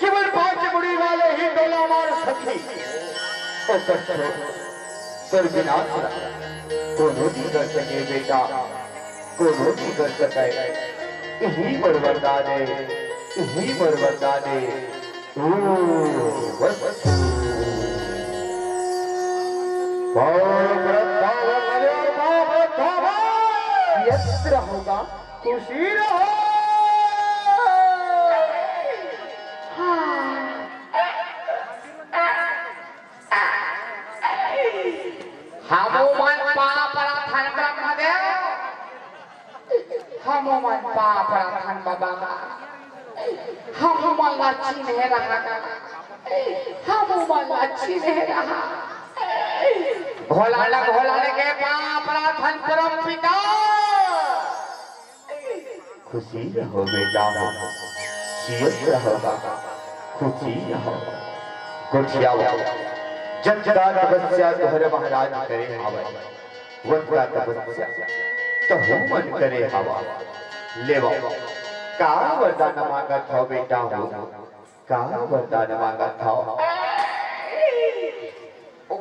केवल पाँच मुड़ी वाले ही तोला मार सकी। ओकर छोड़, तोर विनाश ला कोनो नहीं कर सके बेटा, कोनो नहीं कर सके। इही मोर वरदान है, इही मोर वरदान है। ओम वस्तु। बाबा धाम, बाबा धाम। यत्र होगा, खुशी रहो। हाँ। हमू मन पाप रथन ब्रह्मदेव। हमू मन पाप रथन बाबा, हमू मन ला चिन्हे रहा, हमू मन ला चिन्हे रहा। भोला ला भोला ले के पाप रथन परम पिता। खुशी रहो बेटा हो, जियत रहो, खुशी रहो। गोठियाओ, जतका तपस्या तोहर महाराज करे हावय, वतका तपस्या तहू मन करे हवा। लेवा, का वरदान मांगत हव बेटा हो? का वरदान मांगत हव?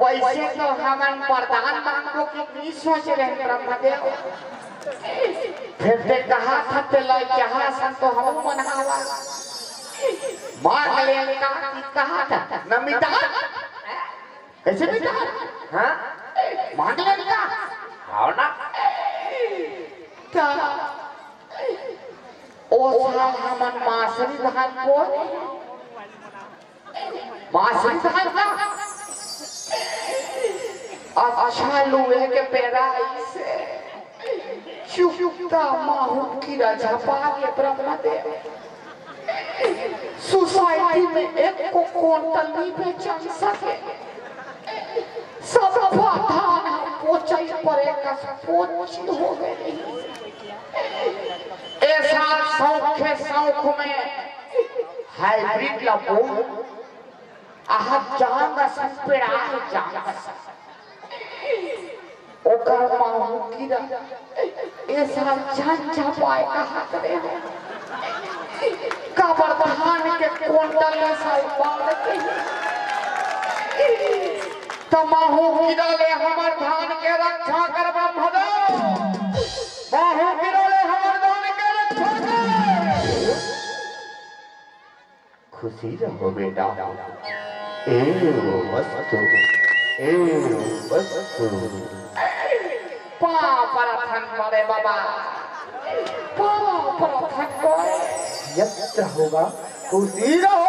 वैसे तो हमन वरदान मांगबो कि नहीं सोच रहे ब्रह्मदेव। फिर ते कहा था ते लइका सन तो हम मन हवा। मांग ले का कि कहा था? नमिता? कैसे बेटा? हाँ? मांग ले का? हाव ना? का? ओ साल हमन मासरी धान बोए। मासरी धान का? अच्छा लुए के बेरा आइसे। चुपता माहू कीरा झपा के ब्रह्मदेव। सोसाइटी में एक को कुंटल नहीं बेचन सके। सब धान ह पोचई परे कस पोची हो गए। ए साल सौखे सौख में हाइब्रिड ला बोल, आहा जांग असन पेड़ा है, जांग असन। ओकर माहू कीरा ए साल झन झपाए कहा करे हो। काबर धान के कुंटल ए साल बाढ़ के। त माहू कीरा ले हमर धान के रक्षा करबा भदो। माहू कीरा ले हमर धान के रक्षा कर। खुशी रहो बेटा। ए वस्तु, ए वस्तु। पाँव परत हन बड़े बाबा, पाँव परत हन बड़े। यत्र होगा, खुशी रहो।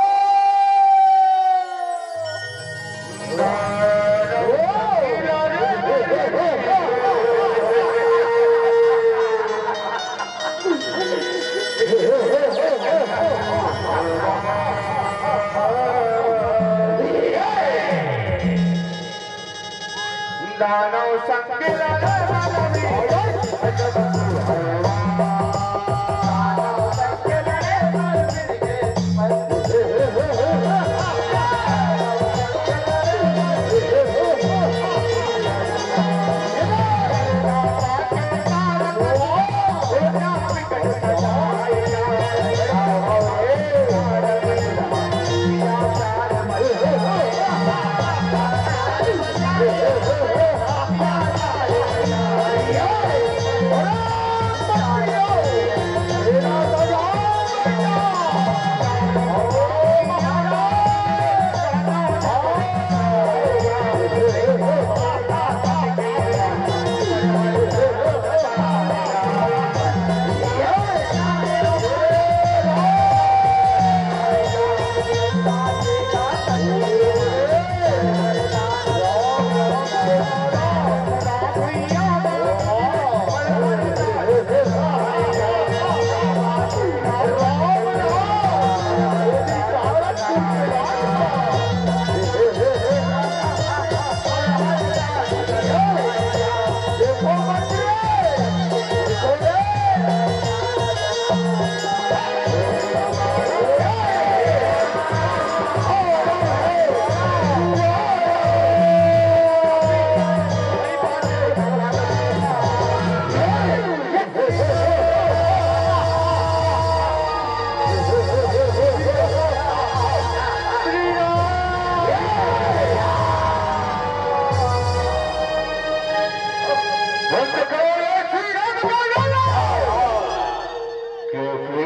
क्योंकि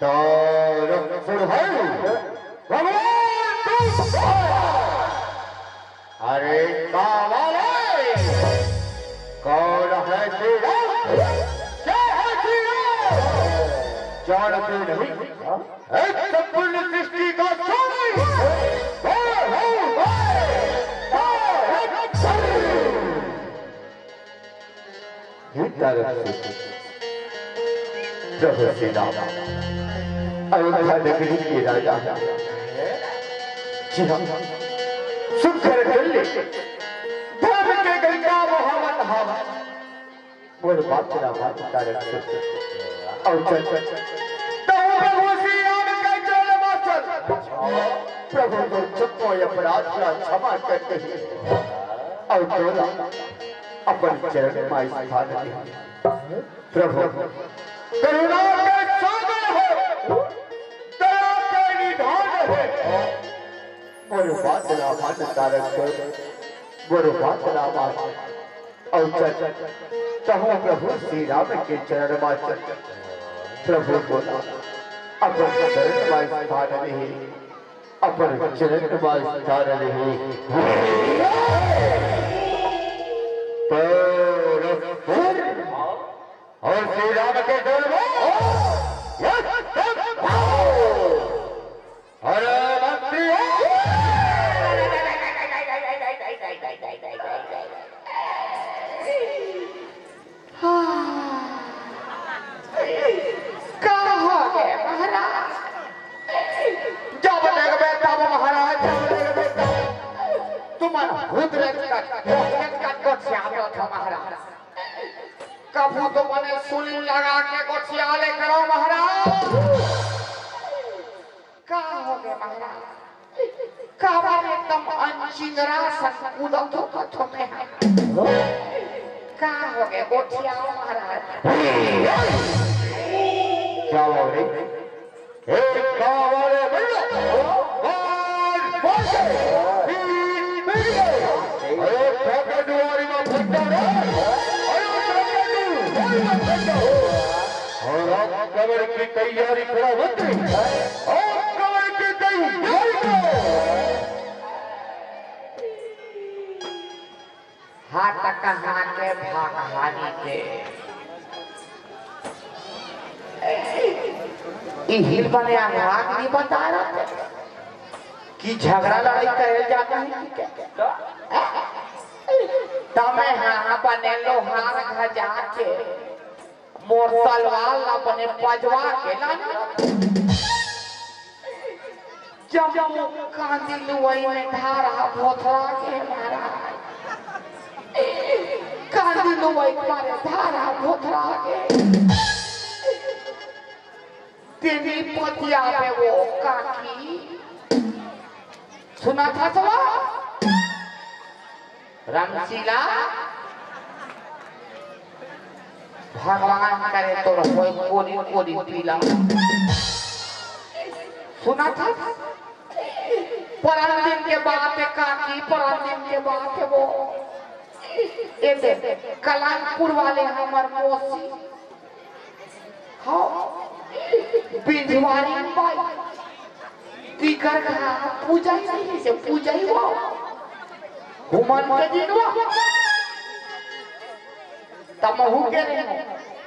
तारक सुरहर भगवान कृष्ण। अरे कावले, कौन है श्री राम? क्या है श्री राम? जानते नहीं? इस संपूर्ण सृष्टि का स्वामी कौन है? तारक सुरहर। हे तारक सुरहर, प्रभु श्री राम, अयोध्या नगरी के राजा, जी हाँ, सुख कर ले, धर्म के गंगा बहावत हम, मोर बात ना मान तारक सुरहर, अउ चल, चल, तहु प्रभु श्री राम के चरण मा चल, प्रभु तोर चुको अपराध ला क्षमा कर दे, अउ तोला अपन चरण मा स्थान दे। प्रभु करुणा के सागर हो, दया के निधान हो। मोर बात ला मान तारक सुरहर, मोर बात ला मान। अउ चल, तहु प्रभु श्री राम के चरण मा चल। प्रभु तोला अपन चरण मा स्थान दे। अपन चरण मा स्थान दे। और श्री राम के दरबार। अरे मंत्री। हाँ। का हो गे महाराज? जब देखबे तब महाराज, जब देखबे तब। तुमन खुद रे कट, कट, कट, कट, कट, कट, महाराज। कभू तो मने सुन लगा के गोठिया ले करो महाराज। का हो गे महाराज? काबर एकदम अंचिंगरा सन कूदत हो कथो में? का हो गे? गोठियाओ महाराज। क्या हो रे? ए, कावड़े बंदो, मार, मार के, पीट, पीट के। अरे, ठोके दुआरी में फंसा रे। अरे, ठोके दुआरी में फंसा। और आप कमर की तैयारी करो मंत्री, आप कमर की तैयारी करो। हाथ कहाँ के भागहानी के। इही बने आघात नहीं बता रहा कि झगड़ा लड़ाई करे जाता है कि क्या? तमे हाँ बने लोहार घजा के मोर तलवार ला बने पजवा के लाने। जम्मो कांदी लुवई में धारा भोथरा के महाराज। का दिन वही मारे धारा धोथरा के। तेरी पतिया पे वो काकी। सुना था सवा? रामशीला, भगवान करे तोर होय कोरी कोरी पीला। सुना था? परन दिन के बात है काकी, परन दिन के बात है वो। ए दे, कलानपुर वाले हमर मौसी। हाँ, बिंजवारी बाई। तीकर का पूजा ही नहीं से पूजा ही वो। हुमन के दिन वो। तमहू के नहीं।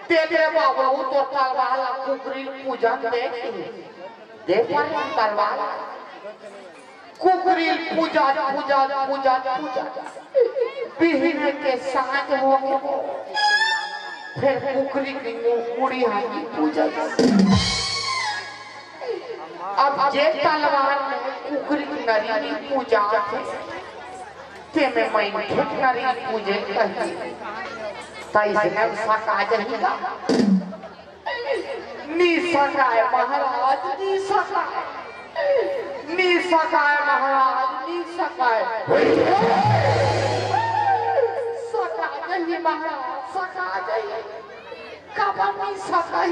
ते दे बाबू तो तलवार ला कुकरी पूजन दे। दे पर तलवार ला। कुकरी पूजा, पूजा, पूजा, पूजा। बिहने के साँझ हो गे। फेर कुकरी के मुड़ी हानी पूजा। अब जे तलवार में कुकरी की नरी नहीं पूजा थे, ते में मैं ठीक नरी पूजे कही। ताई से हम सका जही गा। नी सकाय महाराज, नी सकाय। नी सकाय महाराज, नी सकाय। सका जही महाराज, सका जही। काबर नी सकाय?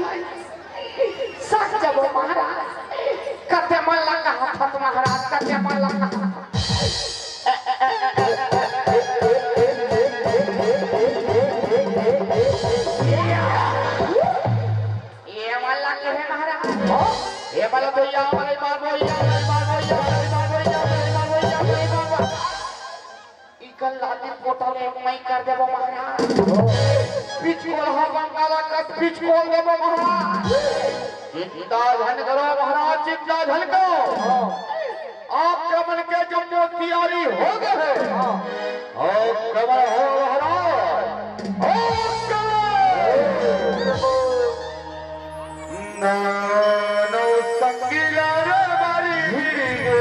सक जबो महाराज। कते मन लगा हाथ महाराज, कते मन लगा। ये वाला के है महाराज। ये वाला भैया, वाला मार भैया, वाला मार भैया, वाला मार भैया, वाला मार भैया, वाला मार भैया। इकर लाठी पोटा ले मैं कर देबो महाराज। पिचकोल हा बंगाला कट पिचकोल देबो महाराज। चिंता झन करो महाराज, चिंता झन करो। आक्रमण के जम्मो तैयारी हो गे हे। आक्रमण हो महाराज, आक्रमण। नानो संगीला रे बारी गिरी गे।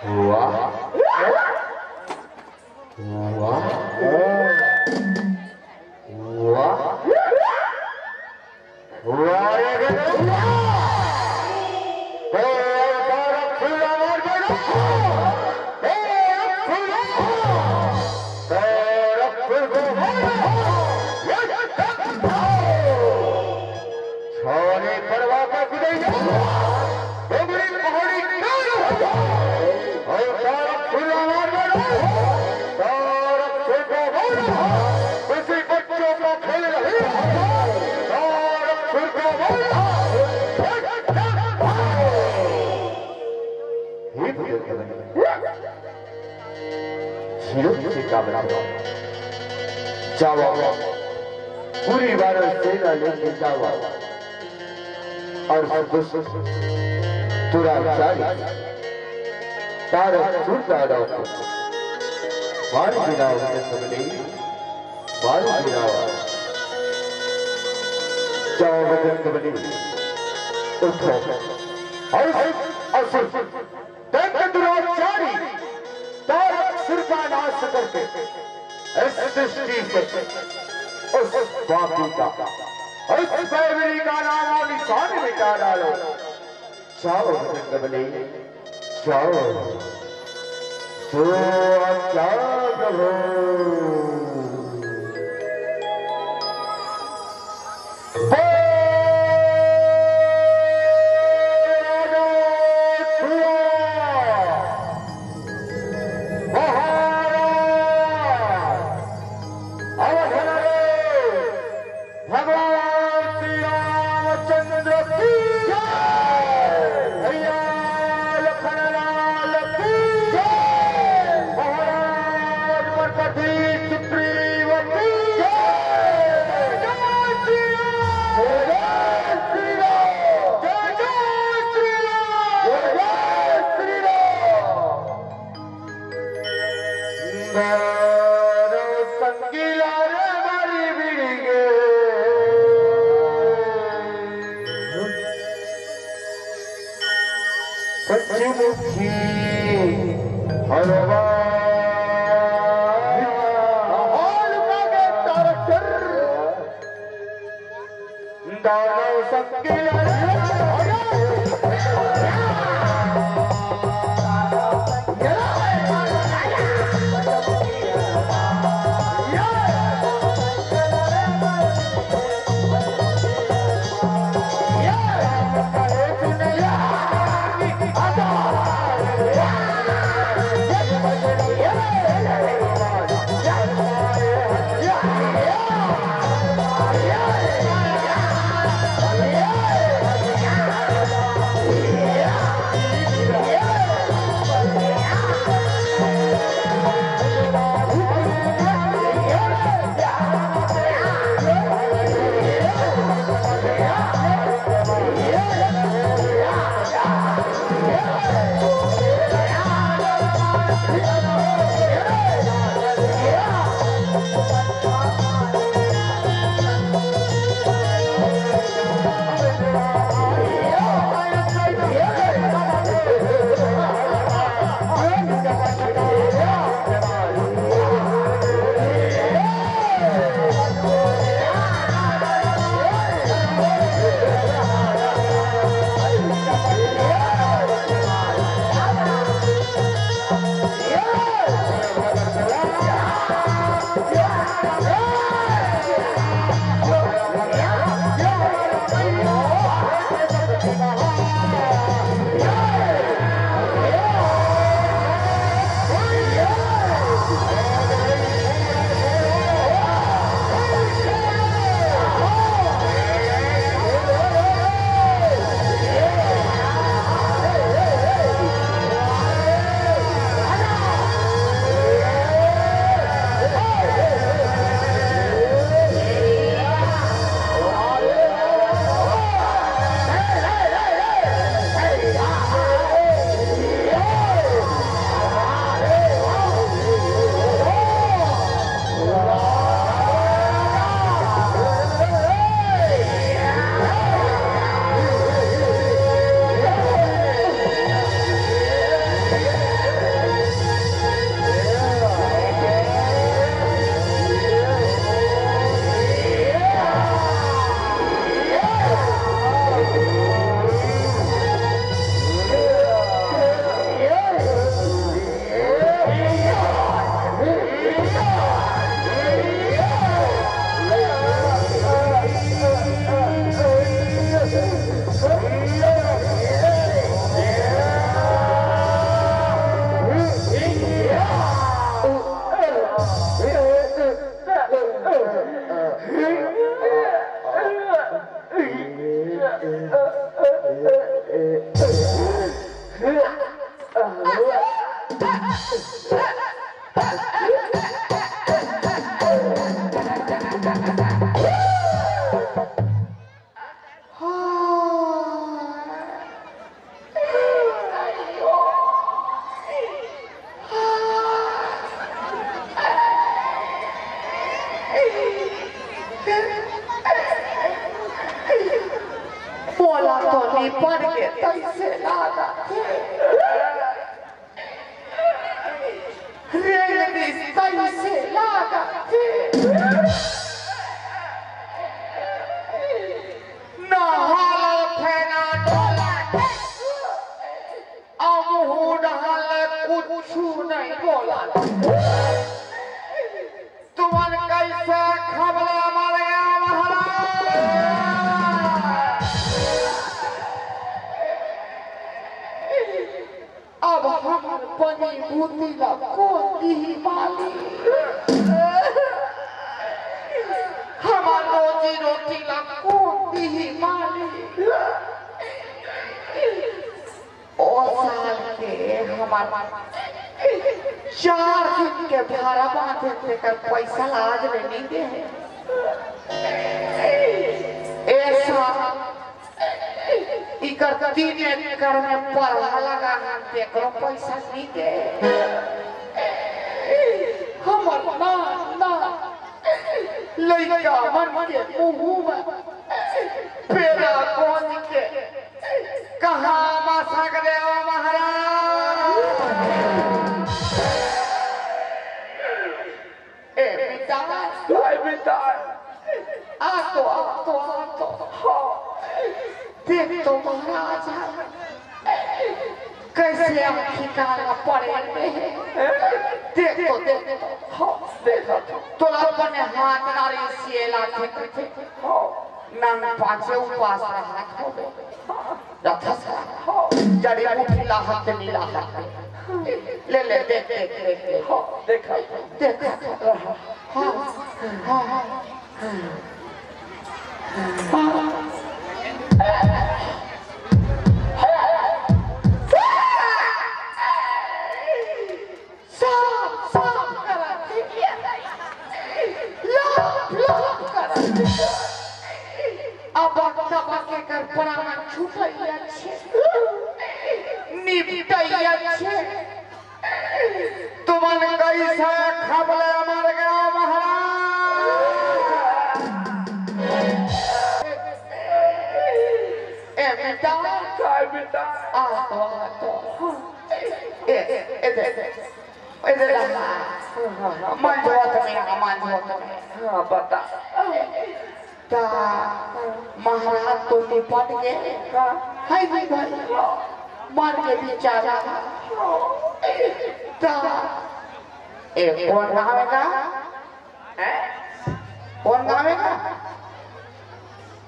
वाह, वाह, वाह, वाह रे वाह। ए, अवतार खुला मार दे रे। ए, खुला। ए, खुला मार दे। ये छाने परवा का गुदैया, डोगरी पहाड़ी का और तारक फुलवा मार रहा है, तारक फुलवा मार रहा है, किसी बच्चों का खेल नहीं है, तारक फुलवा मार रहा है। हे बुजुर्ग, झिड़क से का बचाओ। जावा, पूरी बारह सेना लेके जावा। और दुष्ट दुराचारी तारक सुरता को मार गिराओ, बजरंग बली, मार गिराओ। जाओ बजरंग बली, उठो। और असुर दंत दुराचारी तारक सुर का नाश करके इस सृष्टि से उस पापी का, उस बैरी का नामो निशान मिटा डालो। जाओ बजरंग बली, जाओ। जो आज्ञा करो। भगवान श्री रामचंद्र की जय। भैया लखन लाल की जय। महाराज मरकटी सुग्रीव की जय। जय श्री राम। जय श्री राम। जय जय श्री राम। जय जय श्री राम। दानव संगीला रे मारी बिड़िगे। पश्चिम मुखी हरवा। माहौल का बेहतर। दानव संगीला रे। मोला तो निपट के तइसे लागत हे। रेंगतिस तइसे लागत हे। ना हालत हे, ना डोलत हे। अउ मुहूं डहर ले कुछु नइ बोलत। तुमन कइसे खबला मर गया महाराज? अब हमर बनी बूती ला कोन दिही मालिक? हमर रोजी रोटी ला कोन दिही मालिक? ओ साल के हमर चार दिन के भारा बांधे, तेकर पइसा ला आज ले नइ दे हे। ए साल इकर तीन एकड़ में परहा लगा हन, तेकरो पइसा नइ दे। हमर ना, ना, लइका मन के मुंह में पेला गोंज के कहां मसक देव महाराज। ए मितान, हाय मितान। आ तो, आ तो, आ तो। हाँ। देख तो महाराज, कइसे आंखी काला पड़े हे। देख तो, देख तो। हाँ, देखा तो। तोला अपने हाथ नारी सिएला थे, थे। हाँ। नंग पांचे उपास रहत होबे। रथस। जड़ी बूटी लाहत ते नी लाहत। ले, ले, देख, देख, देख, देख। हाँ, देखा। देखा। हाँ, हाँ, हाँ। साफ, साफ करत हे। लाफ, लाफ करत हे। अबक तबक एकर प्राण छुटइया छे, निपटइया छे। तुमन कइसे खबला मर गया महाराज? ए बेटा, काय बेटा? आ तो, आ तो। ए, ए, ए, दे, दे। ए, दे, दे। हाँ, हाँ, हाँ, मंजवत में, हाँ, मंजवत में। हाँ, बता। ता महाराज तो निपट गे। हाँ। है नहीं भाई? मर गे बेचारा। ता ए, कोन गाँव हे का? हैं? कोन गाँव हे का?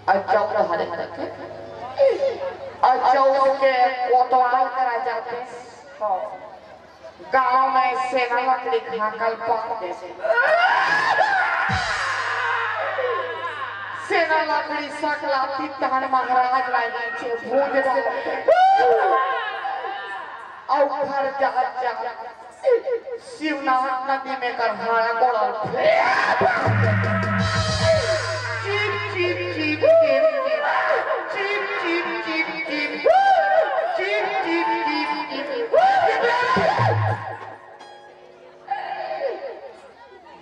अच्छा, वो हरे करके। अच्छा, उसके कोतवाल करा जाते। हाँ। गाँव में सेना लकड़ी खा कल पाक देथे। सेना लकड़ी सकलाती तहन महाराज रानी के भूज डालथे। अउ घर जा, जा, शिवनाथ नदी में कर हाड़ा गोड़ा उठे। Chip, chip, chip, chip, chip. Chip, chip, chip, chip. Chip, chip, chip, chip.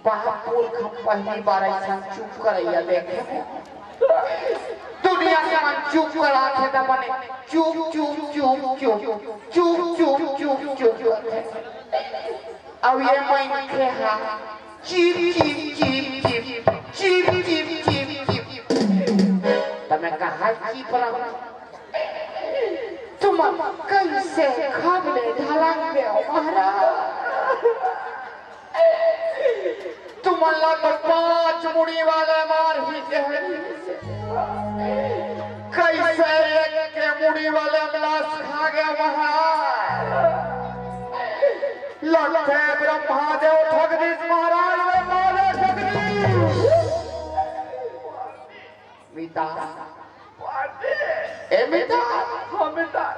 बाप पुरख हम पहली बार अइसन चुप करइया देखे। दुनिया के मन चुप कराथे त बने चुप, चुप, चुप, चुप। चुप, चुप, चुप, चुप करथे। अब ये मनखे हा chip, chip, chip, chip, chip, chip, chip, chip. त मैं कहा चिप रहा। तुम कइसे खबले ढलक देव महाराज? तुमन ला तो पांच मुड़ी वाले मारही के हे। कइसे एक के मुड़ी वाले लाश खा गया महाराज? लगथे ब्रह्मा देव ठग दिस महाराज, ब्रह्मा देव ठग दिस। मितान। ए मितान। हाँ, मितान।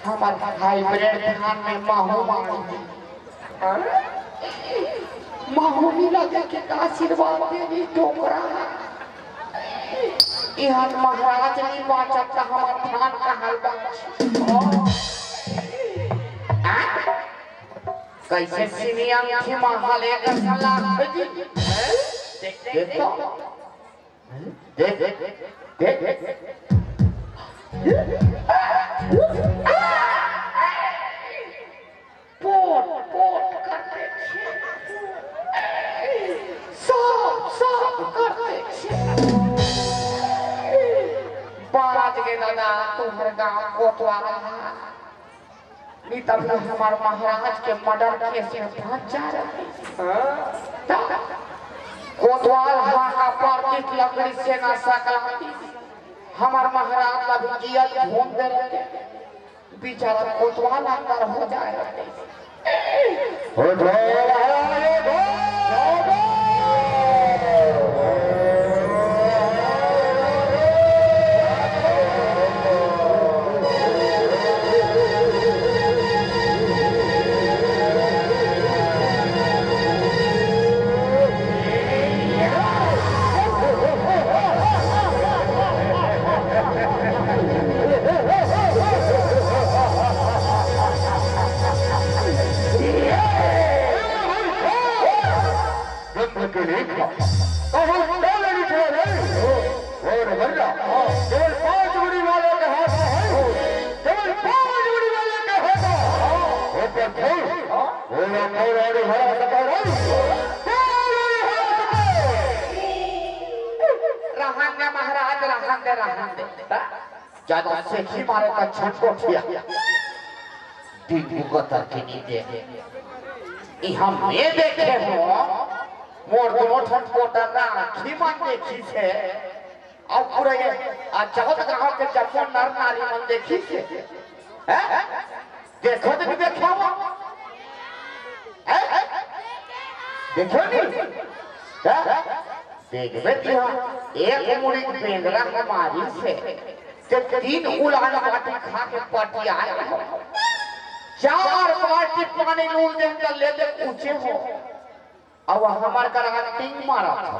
हमर हाइब्रिड धान में महू मार दे। महू मिला दे के आशीर्वाद दे दी डोकरा। इहां महाराज नहीं बाचत त हमर धान कहां बाच। कैसे सिनिया थी महाले का सलाह जी। देख, देख तो। देख, देख, देख। पोट, पोट करते छे। साफ, साफ करते छे। बाज गे दादा, तुम्हर गांव कोतवाल। नहीं तब तो हमार महाराज के मर्डर केस में फंस जा रहे। हाँ। कोतवाल हाका पार्टी लकड़ी से ना सकलाती। हमार महाराज ला भी जियत घूम दे रहे। बेचारा कोतवाल अंदर हो जाए रहे। हो जाए रहे। गंध के रेखा, कहूँ कौन लिखा रे? और मर्रा, केवल पांच उंगली वाले के हाथ में है, केवल पांच उंगली वाले के हाथ में। ऊपर खोल, वो ना खोल और भरा सका रे। खोल और भरा सका। रहन दे महाराज, रहन दे, रहन दे। ज्यादा सेखी मारे का छटको ठिया। दिन भुगतर के नींदे। इहां मैं देखे हो, मोर दोनों ठन पोटर राखी मन देखी से। अब पूरा ये आ चौथ गांव के जम्मो नर नारी मन देखी से। हैं? देखो तो नहीं देखा हो? हैं? देखो नहीं? हैं? देखबे तिहां, एक मुड़ी बेंदरा के मारी से, ते तीन उलान बाटी खा के पटियाए हो। चार बाल्टी पानी नून दे त ले दे पूछे हो। अब हमार करा टिंग मारा था।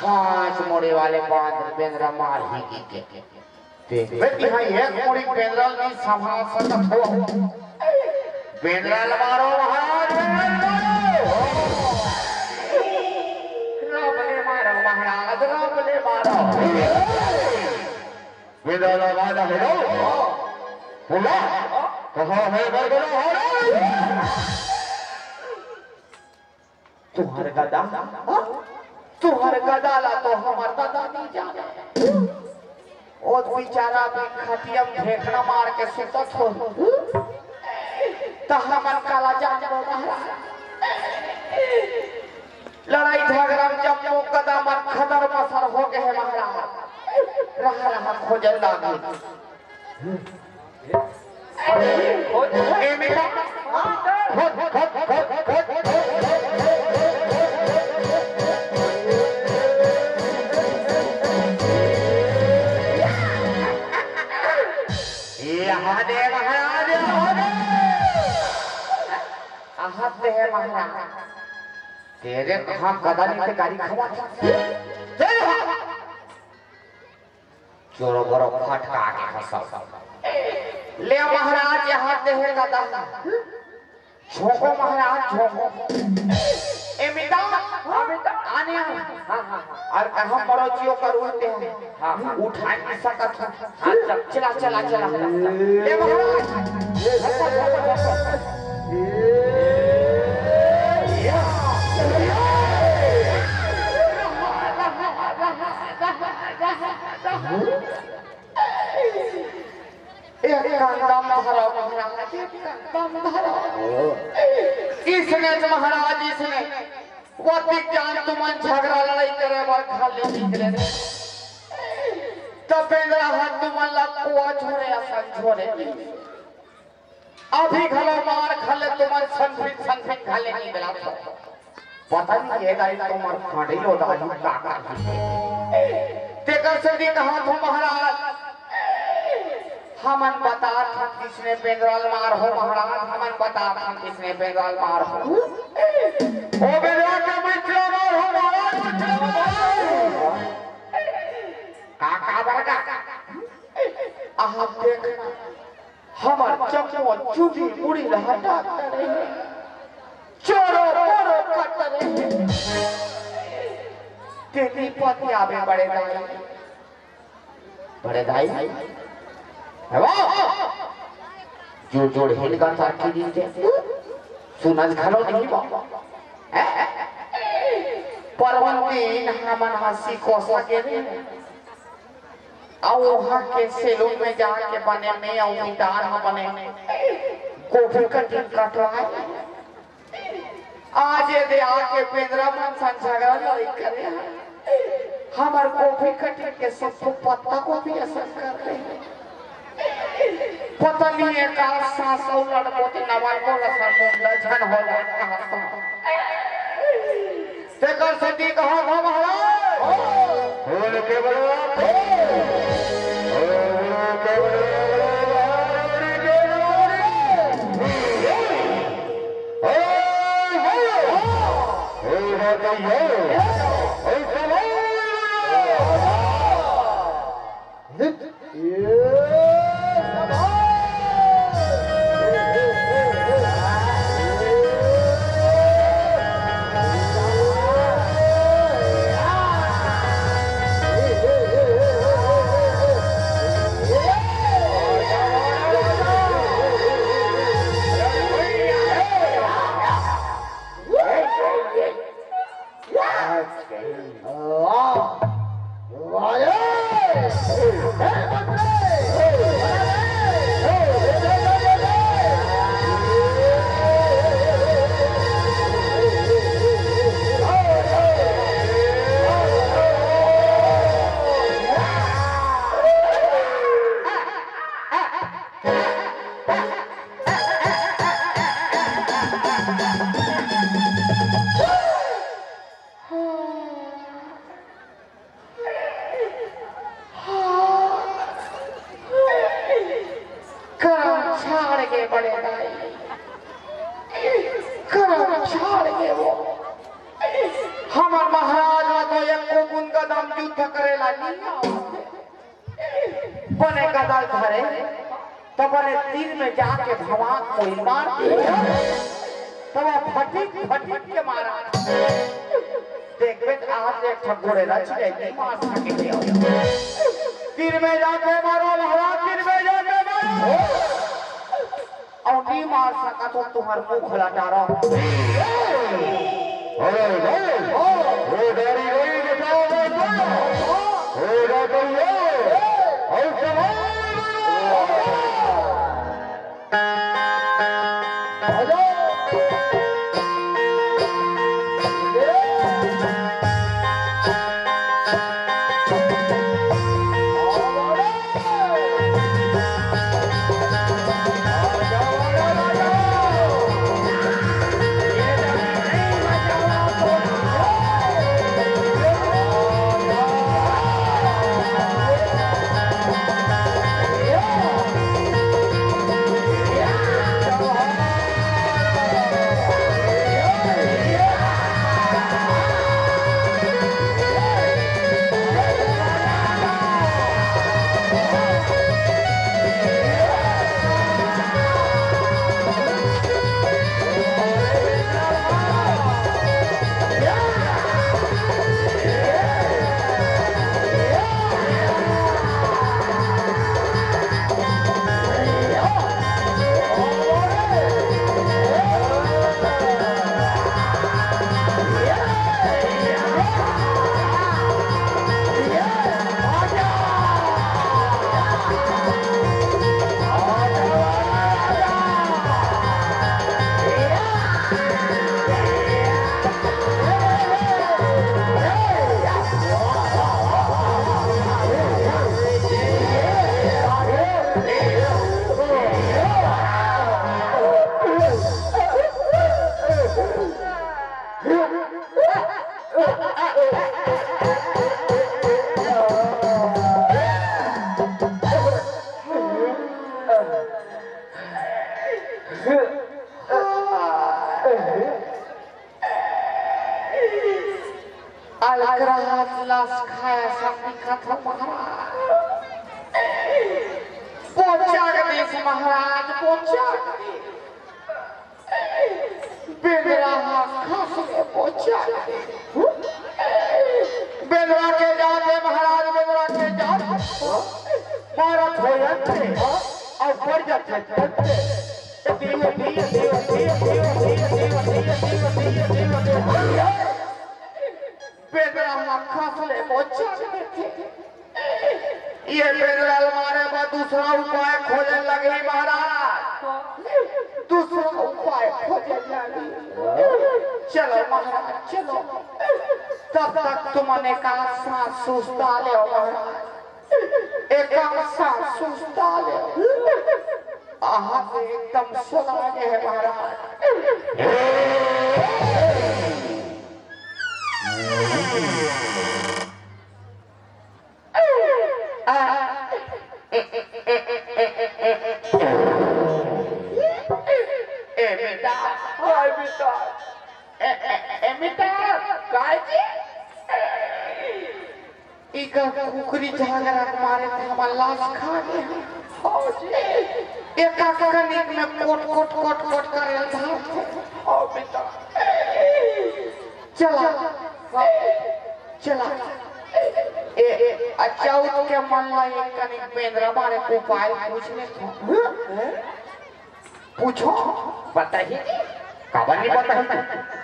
पांच मुड़ी वाले बांदर बेंदरा मार ही की के। देखबे तिहां एक मुड़ी बेंदरा नहीं संभाल सकत हो। बेंदरा ल मारो महाराज, बेंदरा ल मारो। राम ले मारो महाराज, राम ले मारो। बेंदरा ल मारो है लो। बोला, कहां है बरगला हमारा? तुंहर गदा, हाँ? तुंहर गदा ला तो हमर ददा नहीं जाने। ओ बेचारा भी खटिया में फेंकना मार के सुतत हो। त हमन काला जान दो महाराज। लड़ाई झगड़ा में जब वो गदा मन खदर मसर हो गए हैं महाराज। रहा रहा खोजल लागे। ए बेटा, ए हादे महाराज, हादे। हादे है महाराज। तेरे कहाँ गदा नहीं ते गाड़ी खवा था। चोरो बोरो फटका के खसल। ले महाराज, यहाँ ते है गदा। झोंको महाराज, झोंको। ए मिता, हाँ, मिता। आने आ। हाँ, हाँ, हाँ। और कहाँ पड़ोसियों का रोते हैं? हाँ, हाँ। उठा नहीं सकत है। हाँ, चल। चला, चला, चला। ले महाराज। एक कंदम धरो महाराज, एक कंदम धरो। इसने तो महाराज, इसने वो विज्ञान तुमन झगड़ा लड़ाई करे बर घर ले निकले। तब बेंदरा हा तुमन ला कुआ झोरे असन झोरे। अभी घलो मार खा ले तुमन संफिन संफिन खा ले नहीं मिला। पता नहीं ये दाई तुमर फाड़ी लो दाई का का। तेकर से भी कहा था महाराज, हमन बतात हन किसने पेंदरा ल मार हो महाराज, हमन बतात हन किसने पेंदरा ल मार हो। ओ बेंदरा के मुचला मार हो महाराज, मुचला मार हो। का, का बरगा? आहा, देख ना, हमर चमो चुदी मुड़ी ल हटा करे, चोरो पोरो कट करे। तेली पति आवे बड़े दाई। बड़े दाई, हे वो, जोर जोर हिनका ताकी दीथे, सुनत घलो नहीं बा। हैं? परवन दिन हमन हंसी कोसा गे रहे। अउ वहां के सैलून में जाके बने में अउ मितान ह बने गोभी कटिंग कटवाए। आज ये दे आके पेंदरा मन संग झगड़ा लड़ाई करे हे। हमर गोभी कटिंग के सब तो पत्ता गोभी असन कर दे। पता नहीं ये का सास अउ लड़को के नवा को रसा मुंडा झन हो जात कहा तो। तेकर सेती कहा था महाराज। बोल के बलवा। बोल के बलवा। करम छाड़ के बड़े दाई, करम छाड़ के वो हमर महाराज ला तो एको बुन कदम युद्ध करे ला नहीं आवत हे। बने कदल धरे, त बने तीर में जाके भवान कोई मार दे। त वो फटिक फटिक के मारा। देखबे त आज एक ठक गोड़े रच ले, नहीं मार सके। तीर में जाके मारो महाराज, तीर में जाके मारो। अउ नी मार सकत हो, तुहर मुंह खुला डारो। अरे भाई, ओ, ओ डरी गई, बचाओ, बचाओ। ओ डरी गई, ओ सवाल। कथा महाराज, पोचा के देश महाराज, पोचा के। बेंदरा हा खस ले पोचा के। बेंदरा के जात हे महाराज, बेंदरा के जात। मारत हो जाथे, अउ पड़ जाथे। बेंदरा हा खस ले पोचा के। ये बेंदरा ल मारे बर दूसरा उपाय खोजे लगही महाराज, दूसरा उपाय खोजे लगही। चलो महाराज, चलो, तब तक तुमन एकांत सांस सुस्ता लेव महाराज, एकांत सांस सुस्ता लेव। आहा, एकदम सला गे हे महाराज। ए बेटा, ए बेटा, ए, ए, ए बेटा, काय जी? इका कुकरी झागरा के मारे त हमर लाश खा गे हे। हव जी। एका कनिक में कोट, कोट, कोट, कोट करे ल धारथे। हव बेटा। चला, चला। ए, ए, अच्छा, उठ के मन ला एक कनिक बेंदरा मारे के उपाय पूछ ले तो। पूछो। बताही जी। काबर नहीं बताही?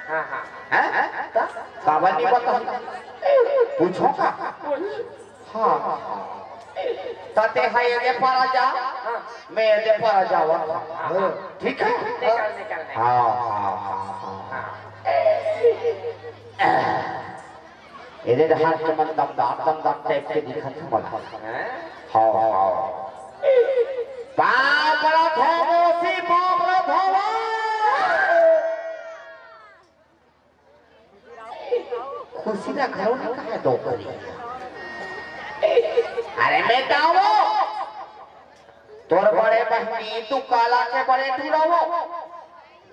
हाँ, हाँ। हैं? त? काबर नहीं बताही? पूछो का? पूछ। हाँ। त तें हा एदे पारा जा, हाँ। मैं एदे पारा जावत हँव। हाँ। ठीक हे? निकल, निकल, निकल। हाँ, हाँ, हाँ, हाँ। हाँ। एदे डहर के मन दमदार, दमदार टाइप के दिखत हे मोला। हैं? हाँ, हाँ। पाँव परत हँव मौसी, पाँव परत हँव। खुशी ला घलो नइ कहय डोकरी। अरे मैं दावो, तोर बड़े बहिनी, तू काला के बड़े टूरा वो।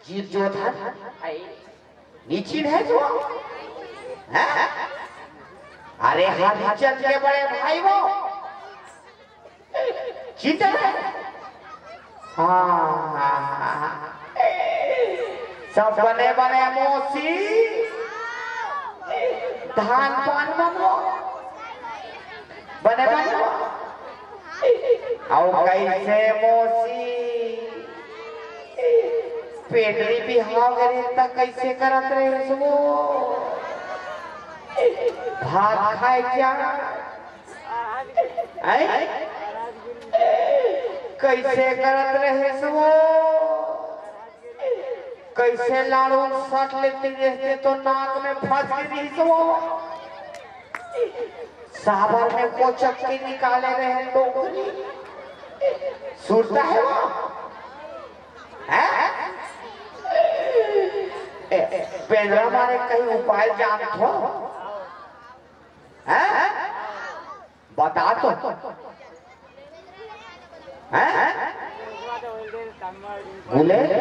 जीत जोधन। नइ चिन्हे तो? हैं? अरे हरिचंद के बड़े भाई वो। चिन्हे? हाँ, हाँ, हाँ। सब बने बने मौसी। धान पान मन वो। बने बने। अउ कइसे मौसी? पेंदरी बिहाव करे त कइसे करत रहिस वो? भात खाय क्या? हैं? कइसे करत रहिस वो? कइसे लाड़ू सट लेते रहते तो नाक में फंस गे रहिस वो। साबर में कोचक के निकाले रहे डोकरी। सुरता हे वो? हैं? ए, ए, पेंदरा मारे कहीं उपाय जानत हो? हैं? बता तो। हैं? गुलेल?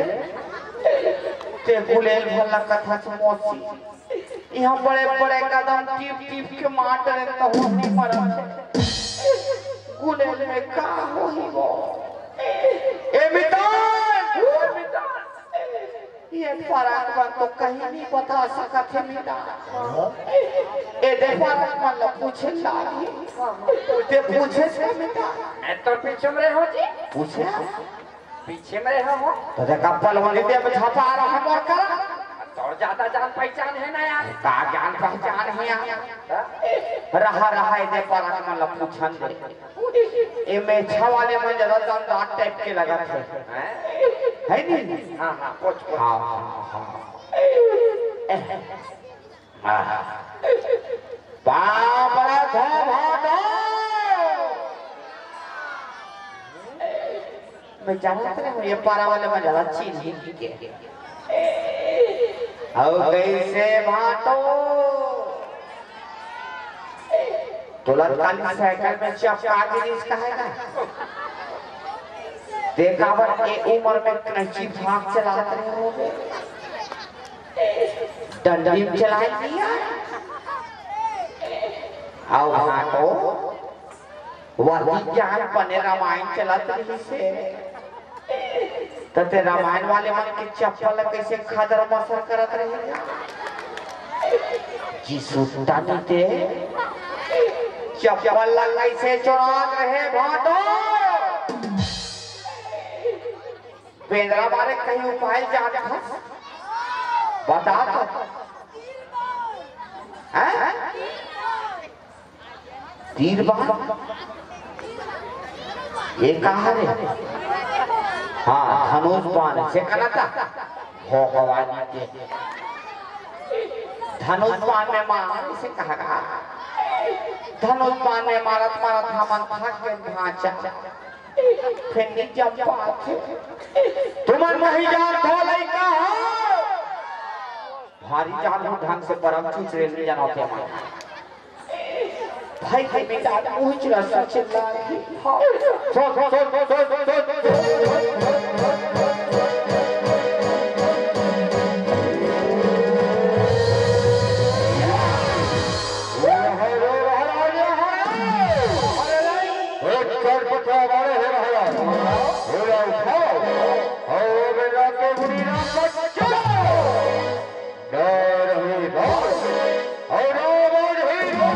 तें गुलेल भला कथस मौसी। इहाँ बड़े बड़े कदम टीप टीप के मार डरेन त होनी मरत हे। गुलेल में का होही वो? ए मितान! ए मितान! ये फराक मन तो कहीं नहीं बता सकत हे मितान। एदे फराक मन ला पूछे लागही। तें पूछे से मितान। मैं तो पीछे में रहो जी। पूछे? पीछे में रहो। त देखा पलवनी दे में छपा रहा मोर करा। तोर ज्यादा जान पहचान हे ना यार। का जान पहचान हे यार? हाँ? रहा, रहा, एदे फराक मन ला पूछन दे। ए मेछा वाले मन ज्यादा दमदार टाइप के लगत हे। हैं? हे नहीं? हाँ, हाँ, पूछ, पूछ। हाँ, हाँ, हाँ। ए, हाँ। बाबरा धो भाटो। मैं जानत रहे हँव, ये पारा वाले मन ज्यादा चीज ही के। अउ कइसे भाटो? तोला काली साइकिल में चपका गिरिस कहे ना? तें काबर ए उमर में कैंची भाग चलात रहे हो? डंडी में चलाय दिया। अउ हाँ तो, वही जान बने रामायण चलत रहिस हे। त ते रामायण वाले मन के चप्पल ला कइसे खदर मसर करत रहे? जी सुट्टा नी ते चप्पल ला कइसे चोरात रहे भाटो? बेंदरा मारे कहीं उपाय जानत हस? बता तो। हैं? तीर बाण? ये कहाँ रे? हाँ, धनुष बाण से कना था? हो भवानी के। धनुष बाण में मार से कहा। धनुष बाण में मारत मारत हमन थक गए भांचा। फेर नी जम पाथे। तुमन नहीं जानत हो लइका हो। भारी जान हो ढंग से परम चीज रे नी जानत हो। भाई के बेटा मुझ रसा चिल्ला के। हाँ। सुन, सुन, सुन। एक चरपट वाले हो रहा है। घोड़ा उठाओ। और बेटा के बुढ़ी राम बचाओ। डर ही डर। और रावण ही डर।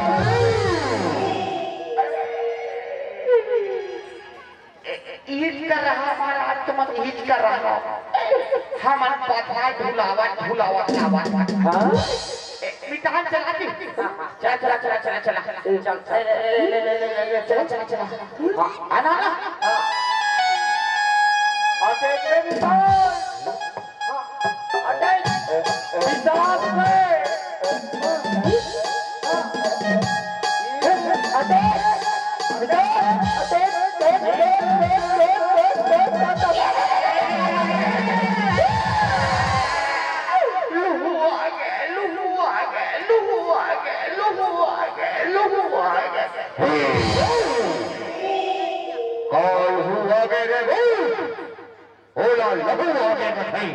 हिच कर रहा महाराज, तुमन हिच कर रहा। हमन पथरा ढुलावत, ढुलावत, ढुलावत। हाँ? ए, मितान चला दी। चला, चला, चला, चला, चला। चल, चल, चल। ए, ले, ले, चला, चला, चला। हाँ, आना, आना। हाँ। अटे, ए, मितान। हाँ, अटे। विश्वास में। अटे। लुहुआ गे, लुहुआ गे, लुहुआ गे, लुहुआ गे, लुहुआ गे। कौन हुआ गे रे भूत? ओला लहू आगे कथई।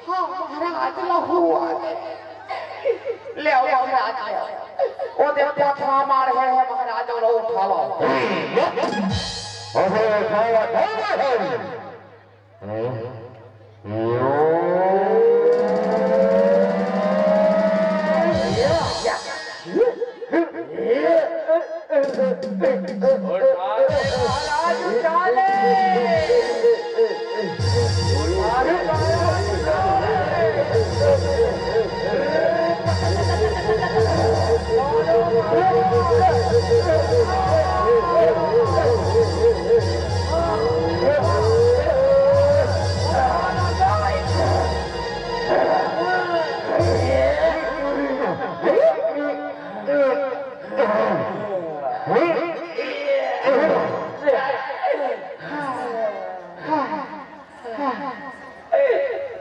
हाँ, महाराज, लहू आगे। ले आओ, महाराज, ले आओ। ओ दे पथरा मार हे, हे महाराज, ओला उठाओ। अबे उठाओ, उठाओ, उठाओ।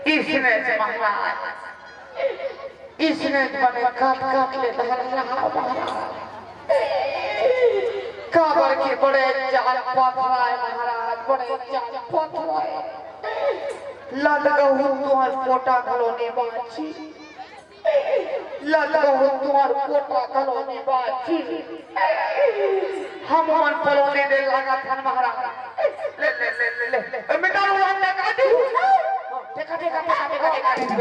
इसने से महाराज, इसने बने काट काट ले धर रहा महाराज। काबर के बड़े जान पथराए महाराज, बड़े जान पथराए। लद गहू तुहर पोटा घलो नी बाची। लद गहू तुहर पोटा घलो नी बाची। हम मन पलोने दे लागत हन महाराज। ले, ले, ले, ले, ले। ए, मितान उलान देखा दी। देखा, देखा, देखा, देखा, देखा।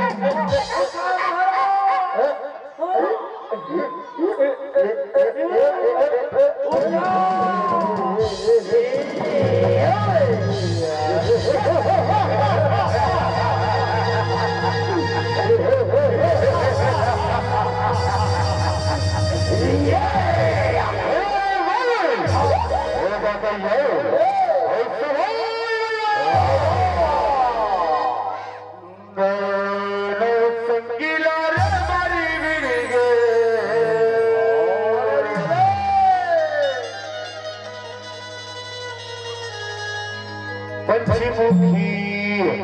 पंचमुखी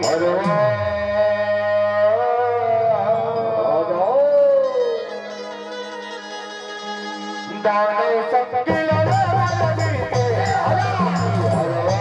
हरवा। दानव संग लड़ा लड़ी के हरवा, हरवा।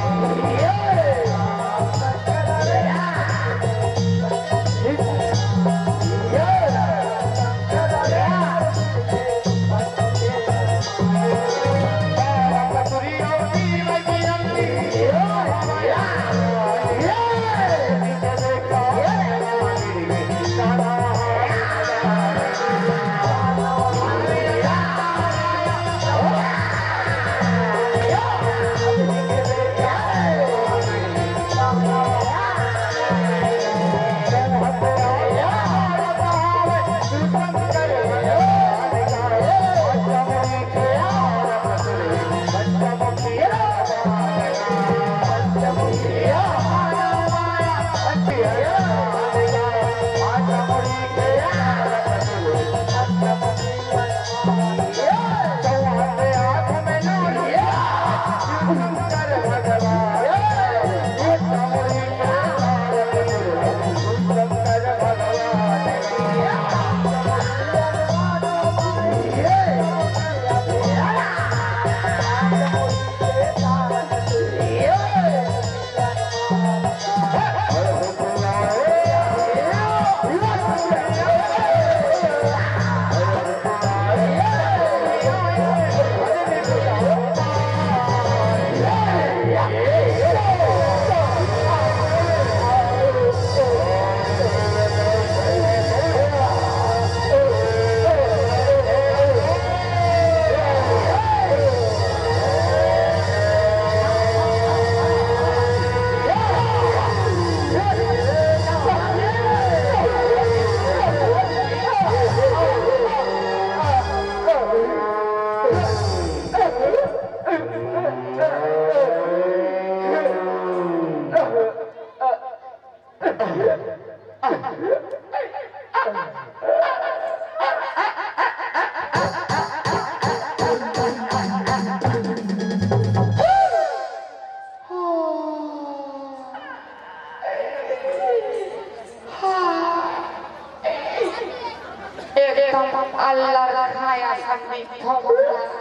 एकदम अल्लर खाय असन दिखथव महाराज।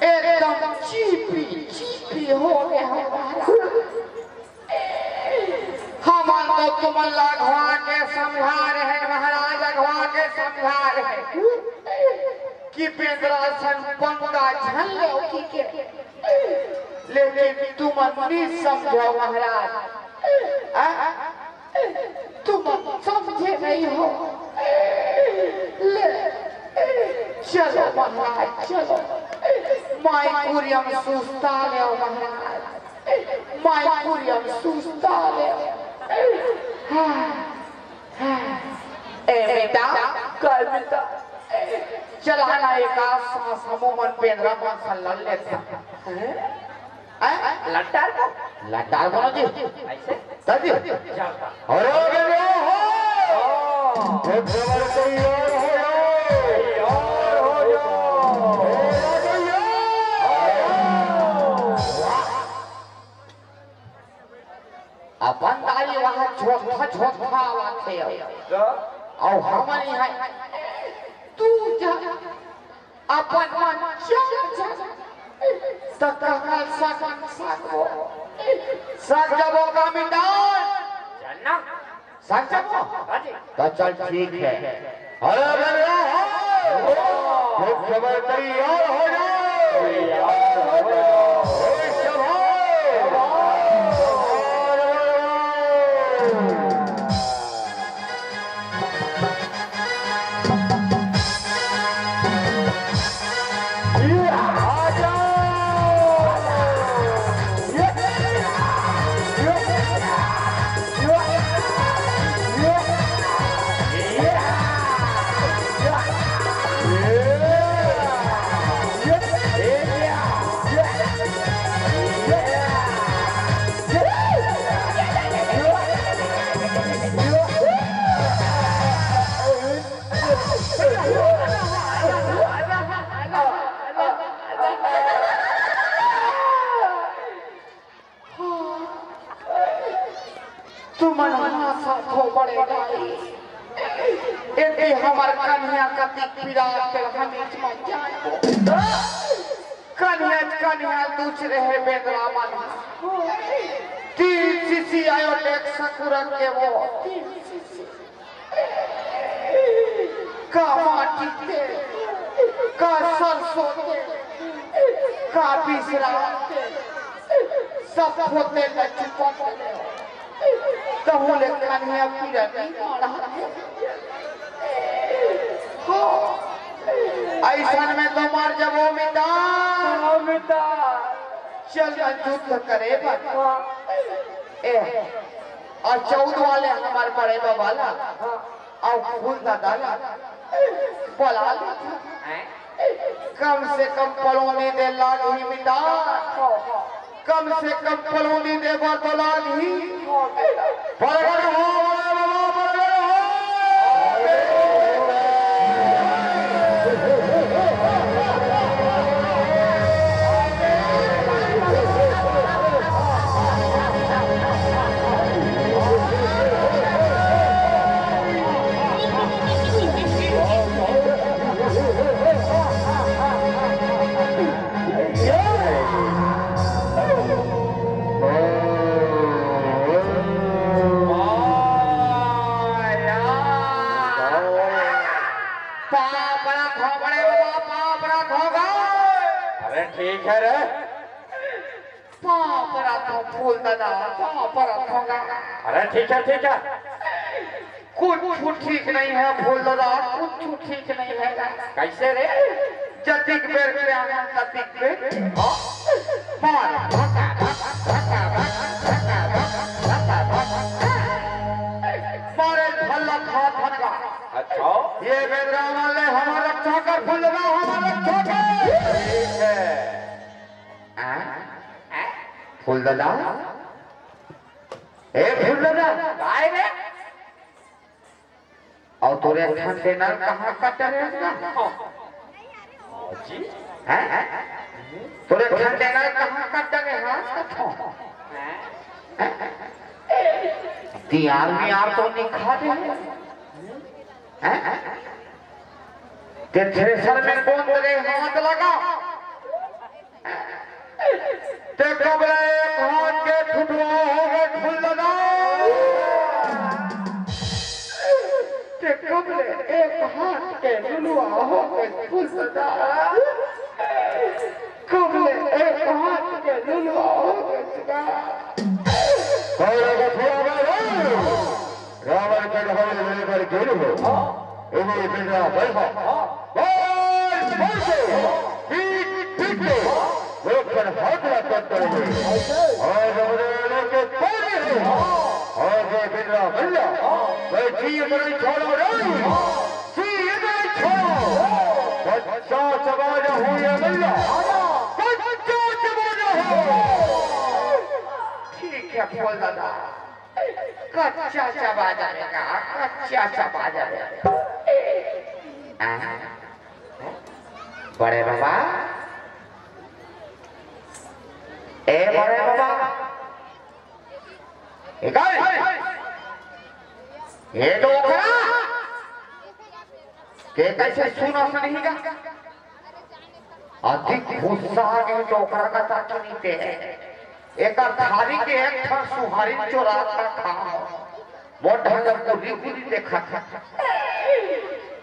एकदम चीपी चीपी हो गे हव महाराज। हमन तो तुमन ला अघवा के समझाय रहेन महाराज, अघवा के समझाय रहेन कि बेंदरा सन पंगा झन लेव कहिके, लेकिन तुमन नइ समझव महाराज। आ? तुमन समझे नइ हव। ले, चलो महाराज, चलो। माई कुरिया म सुस्ता लेव महाराज, माई कुरिया म सुस्ता लेव। हाँ, हाँ। ए बेटा, कर बेटा। चला ना, एक आध सांस हमू मन बेंदरा मन सन लड़ लेथन। हैं? हैं? लट्टार का? लट्टार बोलो जी। ऐसे? दादी। जाओ। अरे बेंदरा हो। हाँ। एक नंबर तैयार हो जाओ। तैयार हो जाओ। तैयार हो जाओ। अपन दाई वहाँ झोंकत झोंकत आवत हे। का? अउ हमन यहाँ तू जा अपन मन चल जा। त कहल सकन सकबो। सक जबो का मिटान। चलना। सक जबो। हाँ जी। त चल ठीक हे। अरे बंदरा हो। एक नंबर तैयार हो जाओ। तैयार हो जाओ। ए सभाओ। तुमन हाँसत हो बड़े दाई। एती हमर कनिहा कतिक पिरात हे, हमीच मत जानबो। कनिहा, कनिहा दूच रहे बेंदरा मन। तीन सीसी आयो लेक सकुरन के वो। तीन सीसी। का माटी तेल, का सरसों तेल, का बिसराम तेल, सब तेल ल चुपा कर ले। तहूँ ले कनिहा पीरा नइ माढ़ा। हाँ। अइसन में तो मर जबो मितान। हाँ, मितान। चल ना युद्ध करे बर। ए, अउ चौद वाले हमर बड़े बबा ला, अउ फूल ददा ला बला ले। कम से कम पलोनी दे लागही मितान, कम से कम पलोनी दे बर तो लागही। प्रगट हो बड़े बबा, प्रगट हो। पाँव परत हों बड़े बबा, पाँव परत हों गा। अरे ठीक हे रे। पाँव परत हों फूल ददा, पाँव परत हों गा। अरे ठीक हे, ठीक हे। कुछ ठीक नइ हे फूल ददा, कुछ ठीक नइ हे। कइसे रे? जतिक बेर के आंगन ततिक बेर। हाँ? मार, धक्का, धक्का, धक्का, धक्का, धक्का, धक्का, धक्का, धक्का। मारे भल्ला खा धक्का। अच्छा। ये बेंदरा मन ले हमर रक्षा कर फूल ददा, हमर रक्षा कर। ठीक हे। आ? फूल ददा? ए फूल ददा? काय रे? अउ तोर एक ठन टेनर कहाँ कट रे? जी? हैं? तोर एक ठन टेनर कहाँ कट रे? हाँ, कथो। हैं? तियार मियार तो नइ खा दे। हैं? ते थ्रेसर में कौन तेरे हाथ लगा? ते कब ले एक हाथ के ठुठुआ हो गए फूल दादा? ते कब ले एक हाथ के लुलुआ हो गए फूल दादा? कब ले एक हाथ के लुलुआ हो गए फूल दादा? कौन है बथुआ में रे? रावण के ढोल लेकर गिर हो। इन्हीं बिना बैठा। बोल, बोल के, पीट, पीट के, लोग पर हाथ रख कर करेंगे। और जबरदस्ती के कोई नहीं। और ये बिना बल्ला, मैं जी इतना ही छोड़ो रे। जी इतना ही छोड़ो। बच्चा चबा जा हुई है बल्ला। बच्चा चबा जा हो। ठीक है, बोल दादा। कच्चा चबा जाएगा, कच्चा चबा जाएगा। आ, बड़े बाबा, ए बड़े बाबा, ए गाय, ए डोकरा, के कैसे सुना सुनी का? अधिक गुस्सा आ गई डोकरा का ताकि नहीं ते। एक थारी के एक ठा सुहारी चोरा का खा। वो ढंग पूरी पूरी देखा था।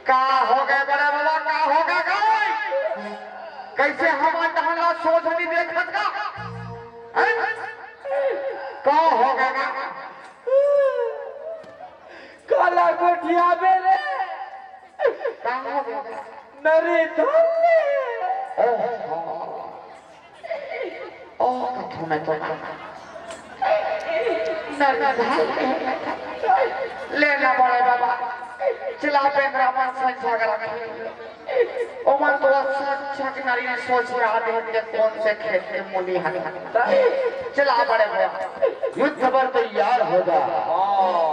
का हो गए बड़ा बाबा, का हो गए गाय? कैसे हम ढंग सोच नहीं देखत का? हैं? का हो गए ना? काला गोठिया मेरे। का हो गए? नरी धोले। ओहो। ओ, कथू में तो ना। नरी धोले। ले ना बड़े बाबा। चला पे ब्राह्मण संख्या कर रखे। ओमन तो अच्छा अच्छा के नारी सोच के आते हैं कि कौन से खेत के मूली हन। चला बड़े भैया, युद्ध पर तैयार हो जा। हाँ।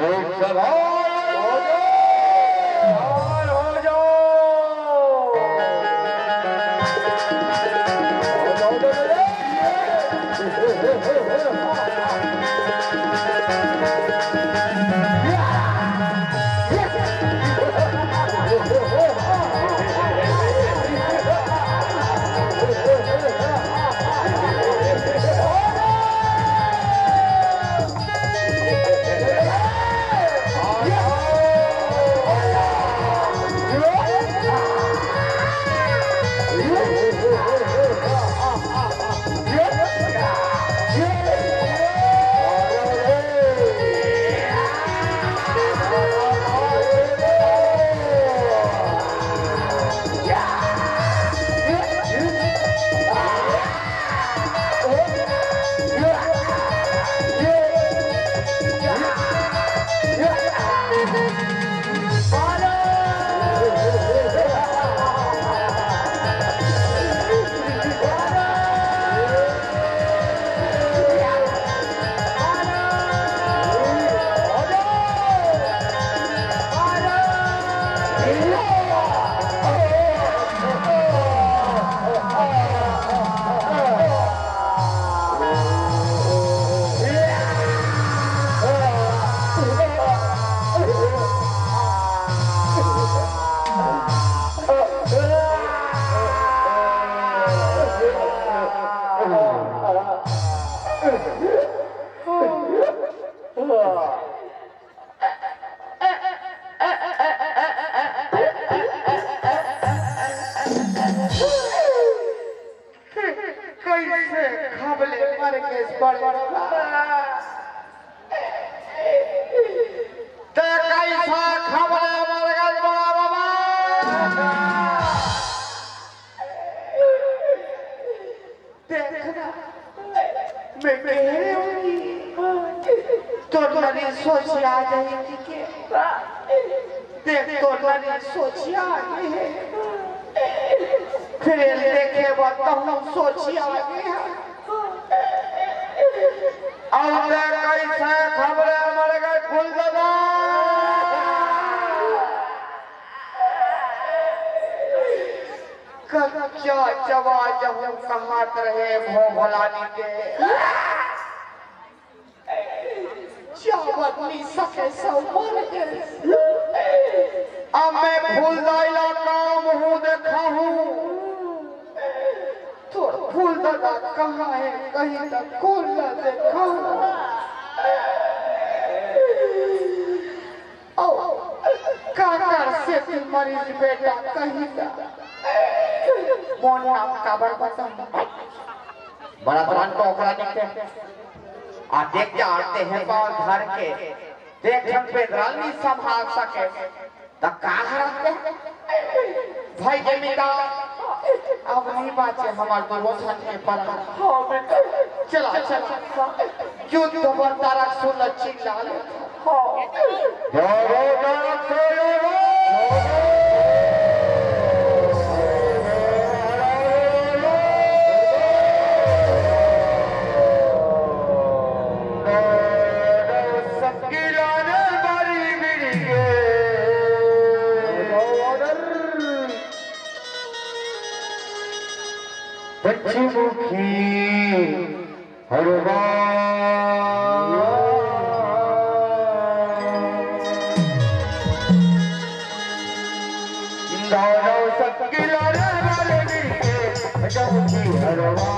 युद्ध पर हो जाओ। कैसे खबले मर के बड़े बाबा। ते कैसा खबले मर के बड़ा बाबा। देखना, मैं कह रही हूँ, तोर नरी सोच आ जाएगी के। देख, तोर नरी सोच आ गई है। फिर ये देखे, बताऊँ, सोच आ गई है। अब देख, कैसे खबरे मर गए फूल दादा। कच्चा चबा जहूँ कहात रहे भोभलानी के। चावत नी सके सव मर गे। अब मैं फूलदाई ला का मुहूं देखाहूं? तोर फूलदादा कहां हे, कहीं त कोन ला देखाहूं। अउ काकर सेती मरिस बेटा कहीं त। मोर नाम काबर बताहूं? बड़ा तोर टोकरा निकले। आ देख के आते हैं बाहर घर के, देख हम पेदरा नी संभाल सके, त का हरत हे? भाई जमींदार, अब नहीं बाचे हमार दोनों झन के परा। हाँ बेटा। चला, चला। युद्ध बर तारा सुन चिल्ला ले। हाँ। पंचमुखी हरवा। दानव संग के लड़े वाले वीर के पंचमुखी हरवा।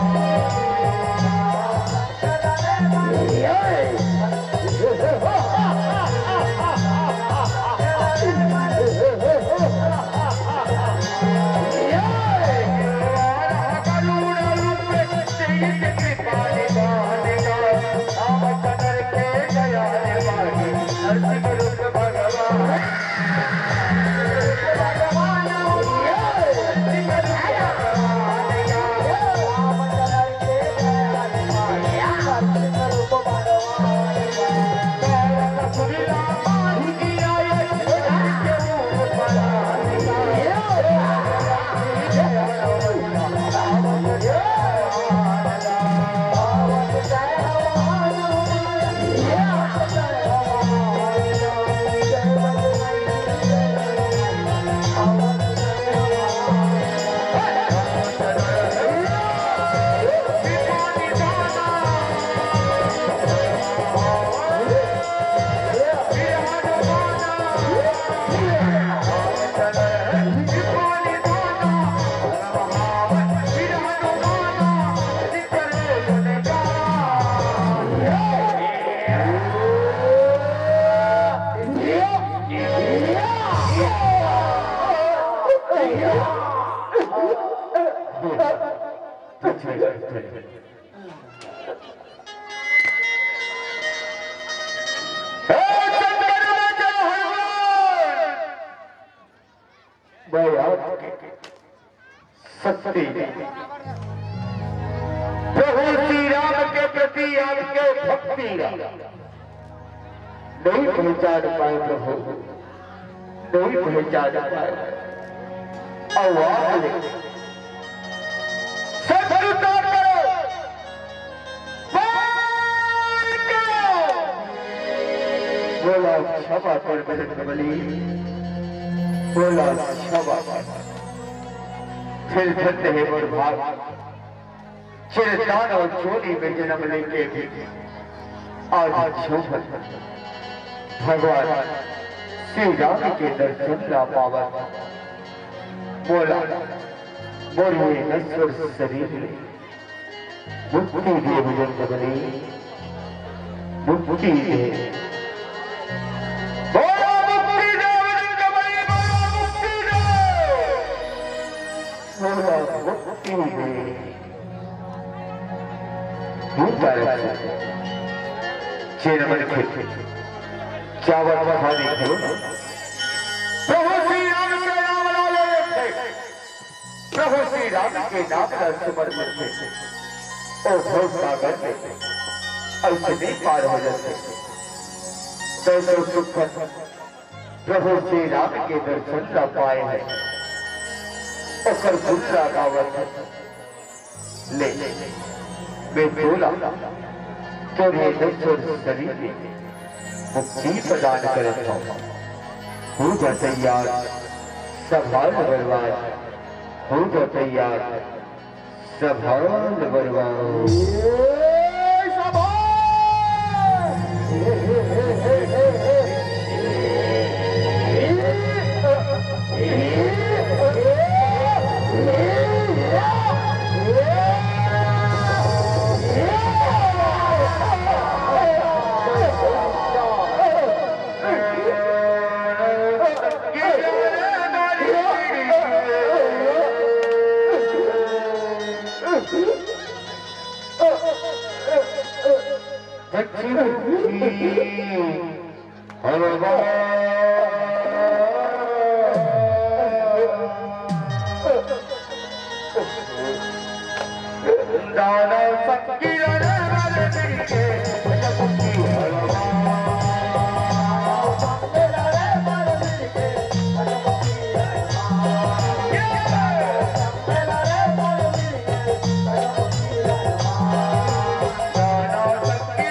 मैं आपके शक्ति, प्रभु श्री राम के प्रति आपके भक्ति का नहीं पहचान पाए प्रभु, नहीं पहचान पाए। अब आपने सत्य उद्धार करो। बोला क्षमा कर बजरंगबली, बोला क्षमा कर। फिर धन्य है मोर भाग, चिरदान और चोली में जन्म लेके भी आज क्षमा भगवान श्री राम के दर्शन ला पावत। बोला मोर ये नश्वर शरीर में मुक्ति दे बजरंगबली, मुक्ति दे। बोलो मुक्ति दे बजरंगबली, बोलो मुक्ति दे। बोलो मुक्ति दे। तू तारे चेन मन के चावल खाने को प्रभु श्री राम के नाम ला ले थे। प्रभु श्री राम के नाम ला स्मरण करके ओ भव सागर में ऐसे नहीं पार हो जाते। कैसे सुख प्रभु श्री राम के दर्शन ला पाए हैं, ओकर गुण ला गावत है। ले, मैं तोला तोरे नश्वर शरीर में मुक्ति प्रदान करत हूँ। हो जा तैयार, संभाल बलवान, हो जा तैयार, संभाल बलवान। ए, संभाल! दक्षिणमुखी हरवा। दानव संगी लड़े वाले मिलके दक्षिणमुखी हरवा। दानव संगी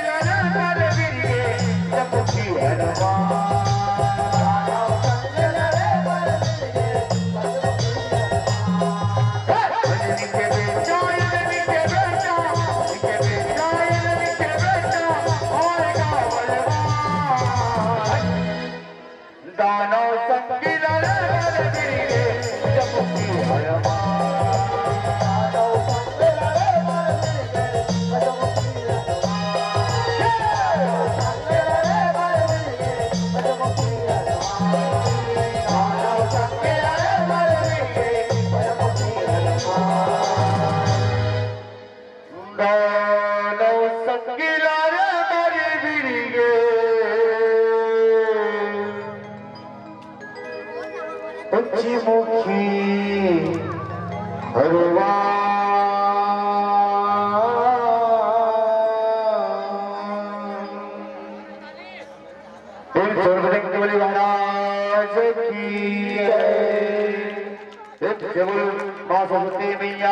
लड़े बर गिर गे, जब की हरवा। दानव संगी लड़े बर गिर गे। दक्षिणमुखी हरवा। बोल सर्वजन केवली महाराज की जय। जय बोल माँ सरस्वती मैया